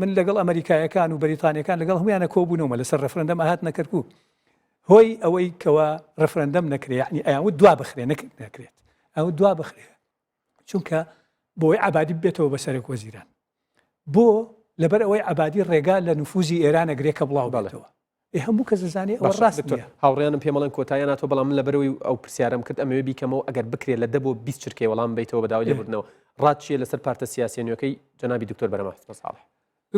من لەگەڵ ئەمریکایەکان و بەریتانیەکان لەگەڵ هەمویانە کۆبوونەوە لەسەر ڕفرەندەم ئاهات نەکەرکوک هۆی ئەوەی کەوا ڕفرەندەم نەکرێ یعنی ئەیان دوا بخرێ نەکرێت ئەو دوا بخرێ چونکە بۆی عبادی بێتەوە بە سەرۆک وەزیران بۆ لەبەر ئەوەی عبادی ڕێگا لە نفوزی ئێران ئەگرێ کە بڵاو بێتەوە ئێ هەموو کەس دەزانێ ئەوە ڕاست دکتۆر نییە. هاوڕێیانم پێم ئەڵێن کۆتاییان هاتووە بەڵام من لەبەرئەوەی ئەو پرسیارەم کرد ئەمەوێ بیکەمەوە ئەگەر بکرێت لە دە بۆ 20 چرکەی وەڵام بەیتەوە بە داوای لێبوردنەوە ڕات چییە لەسەر پارتە سیاسیە نوێکەی جەنابی دکتۆر بەرهەم حەسەن ساڵح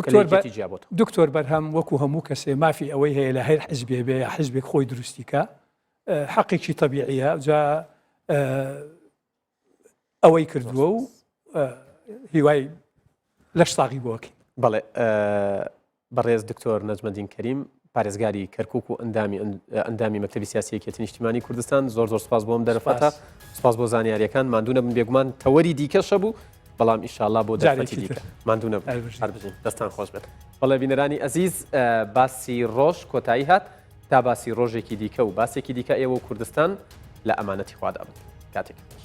کە لە دکتۆر بە یەکێتی جیابۆتەوە؟ دکتۆر بەرهەم وەکو هەموو کەسێ مافی ئەوەی هەیە لە هەر حزبێ بێ یا حزبێک خۆی دروستی کا حەقێکی تەبیعیە جا ئەوەی کردووە و هیوای لەش ساغی بۆکەین. بەڵێ بەڕێز دکتۆر نەجمەدین کەریم پارێزگاری کەرکک و ئەندامی ئەندامی مەکتەبی سیاسی یەکێتی نیشتیمانی کوردستان زۆر زۆر سپاس بۆم دەرفەتە سپاس بۆ زانیاریەکان ماندوو نەبن بێگومان تەوەری دیکەشە بوو بەڵام ئیشاءاللە بۆ دەرفەتی دیکە ماندوو نەبن هەر بژین دەستان خۆش بێت بەڵێ بینەرانی ئەزیز باسی ڕۆژ کۆتایی هات تا باسی ڕۆژێکی دیکە و باسێکی دیکە ئێوە و کوردستان لە ئەمانەتی خوادا بن. کاتێکی خۆش.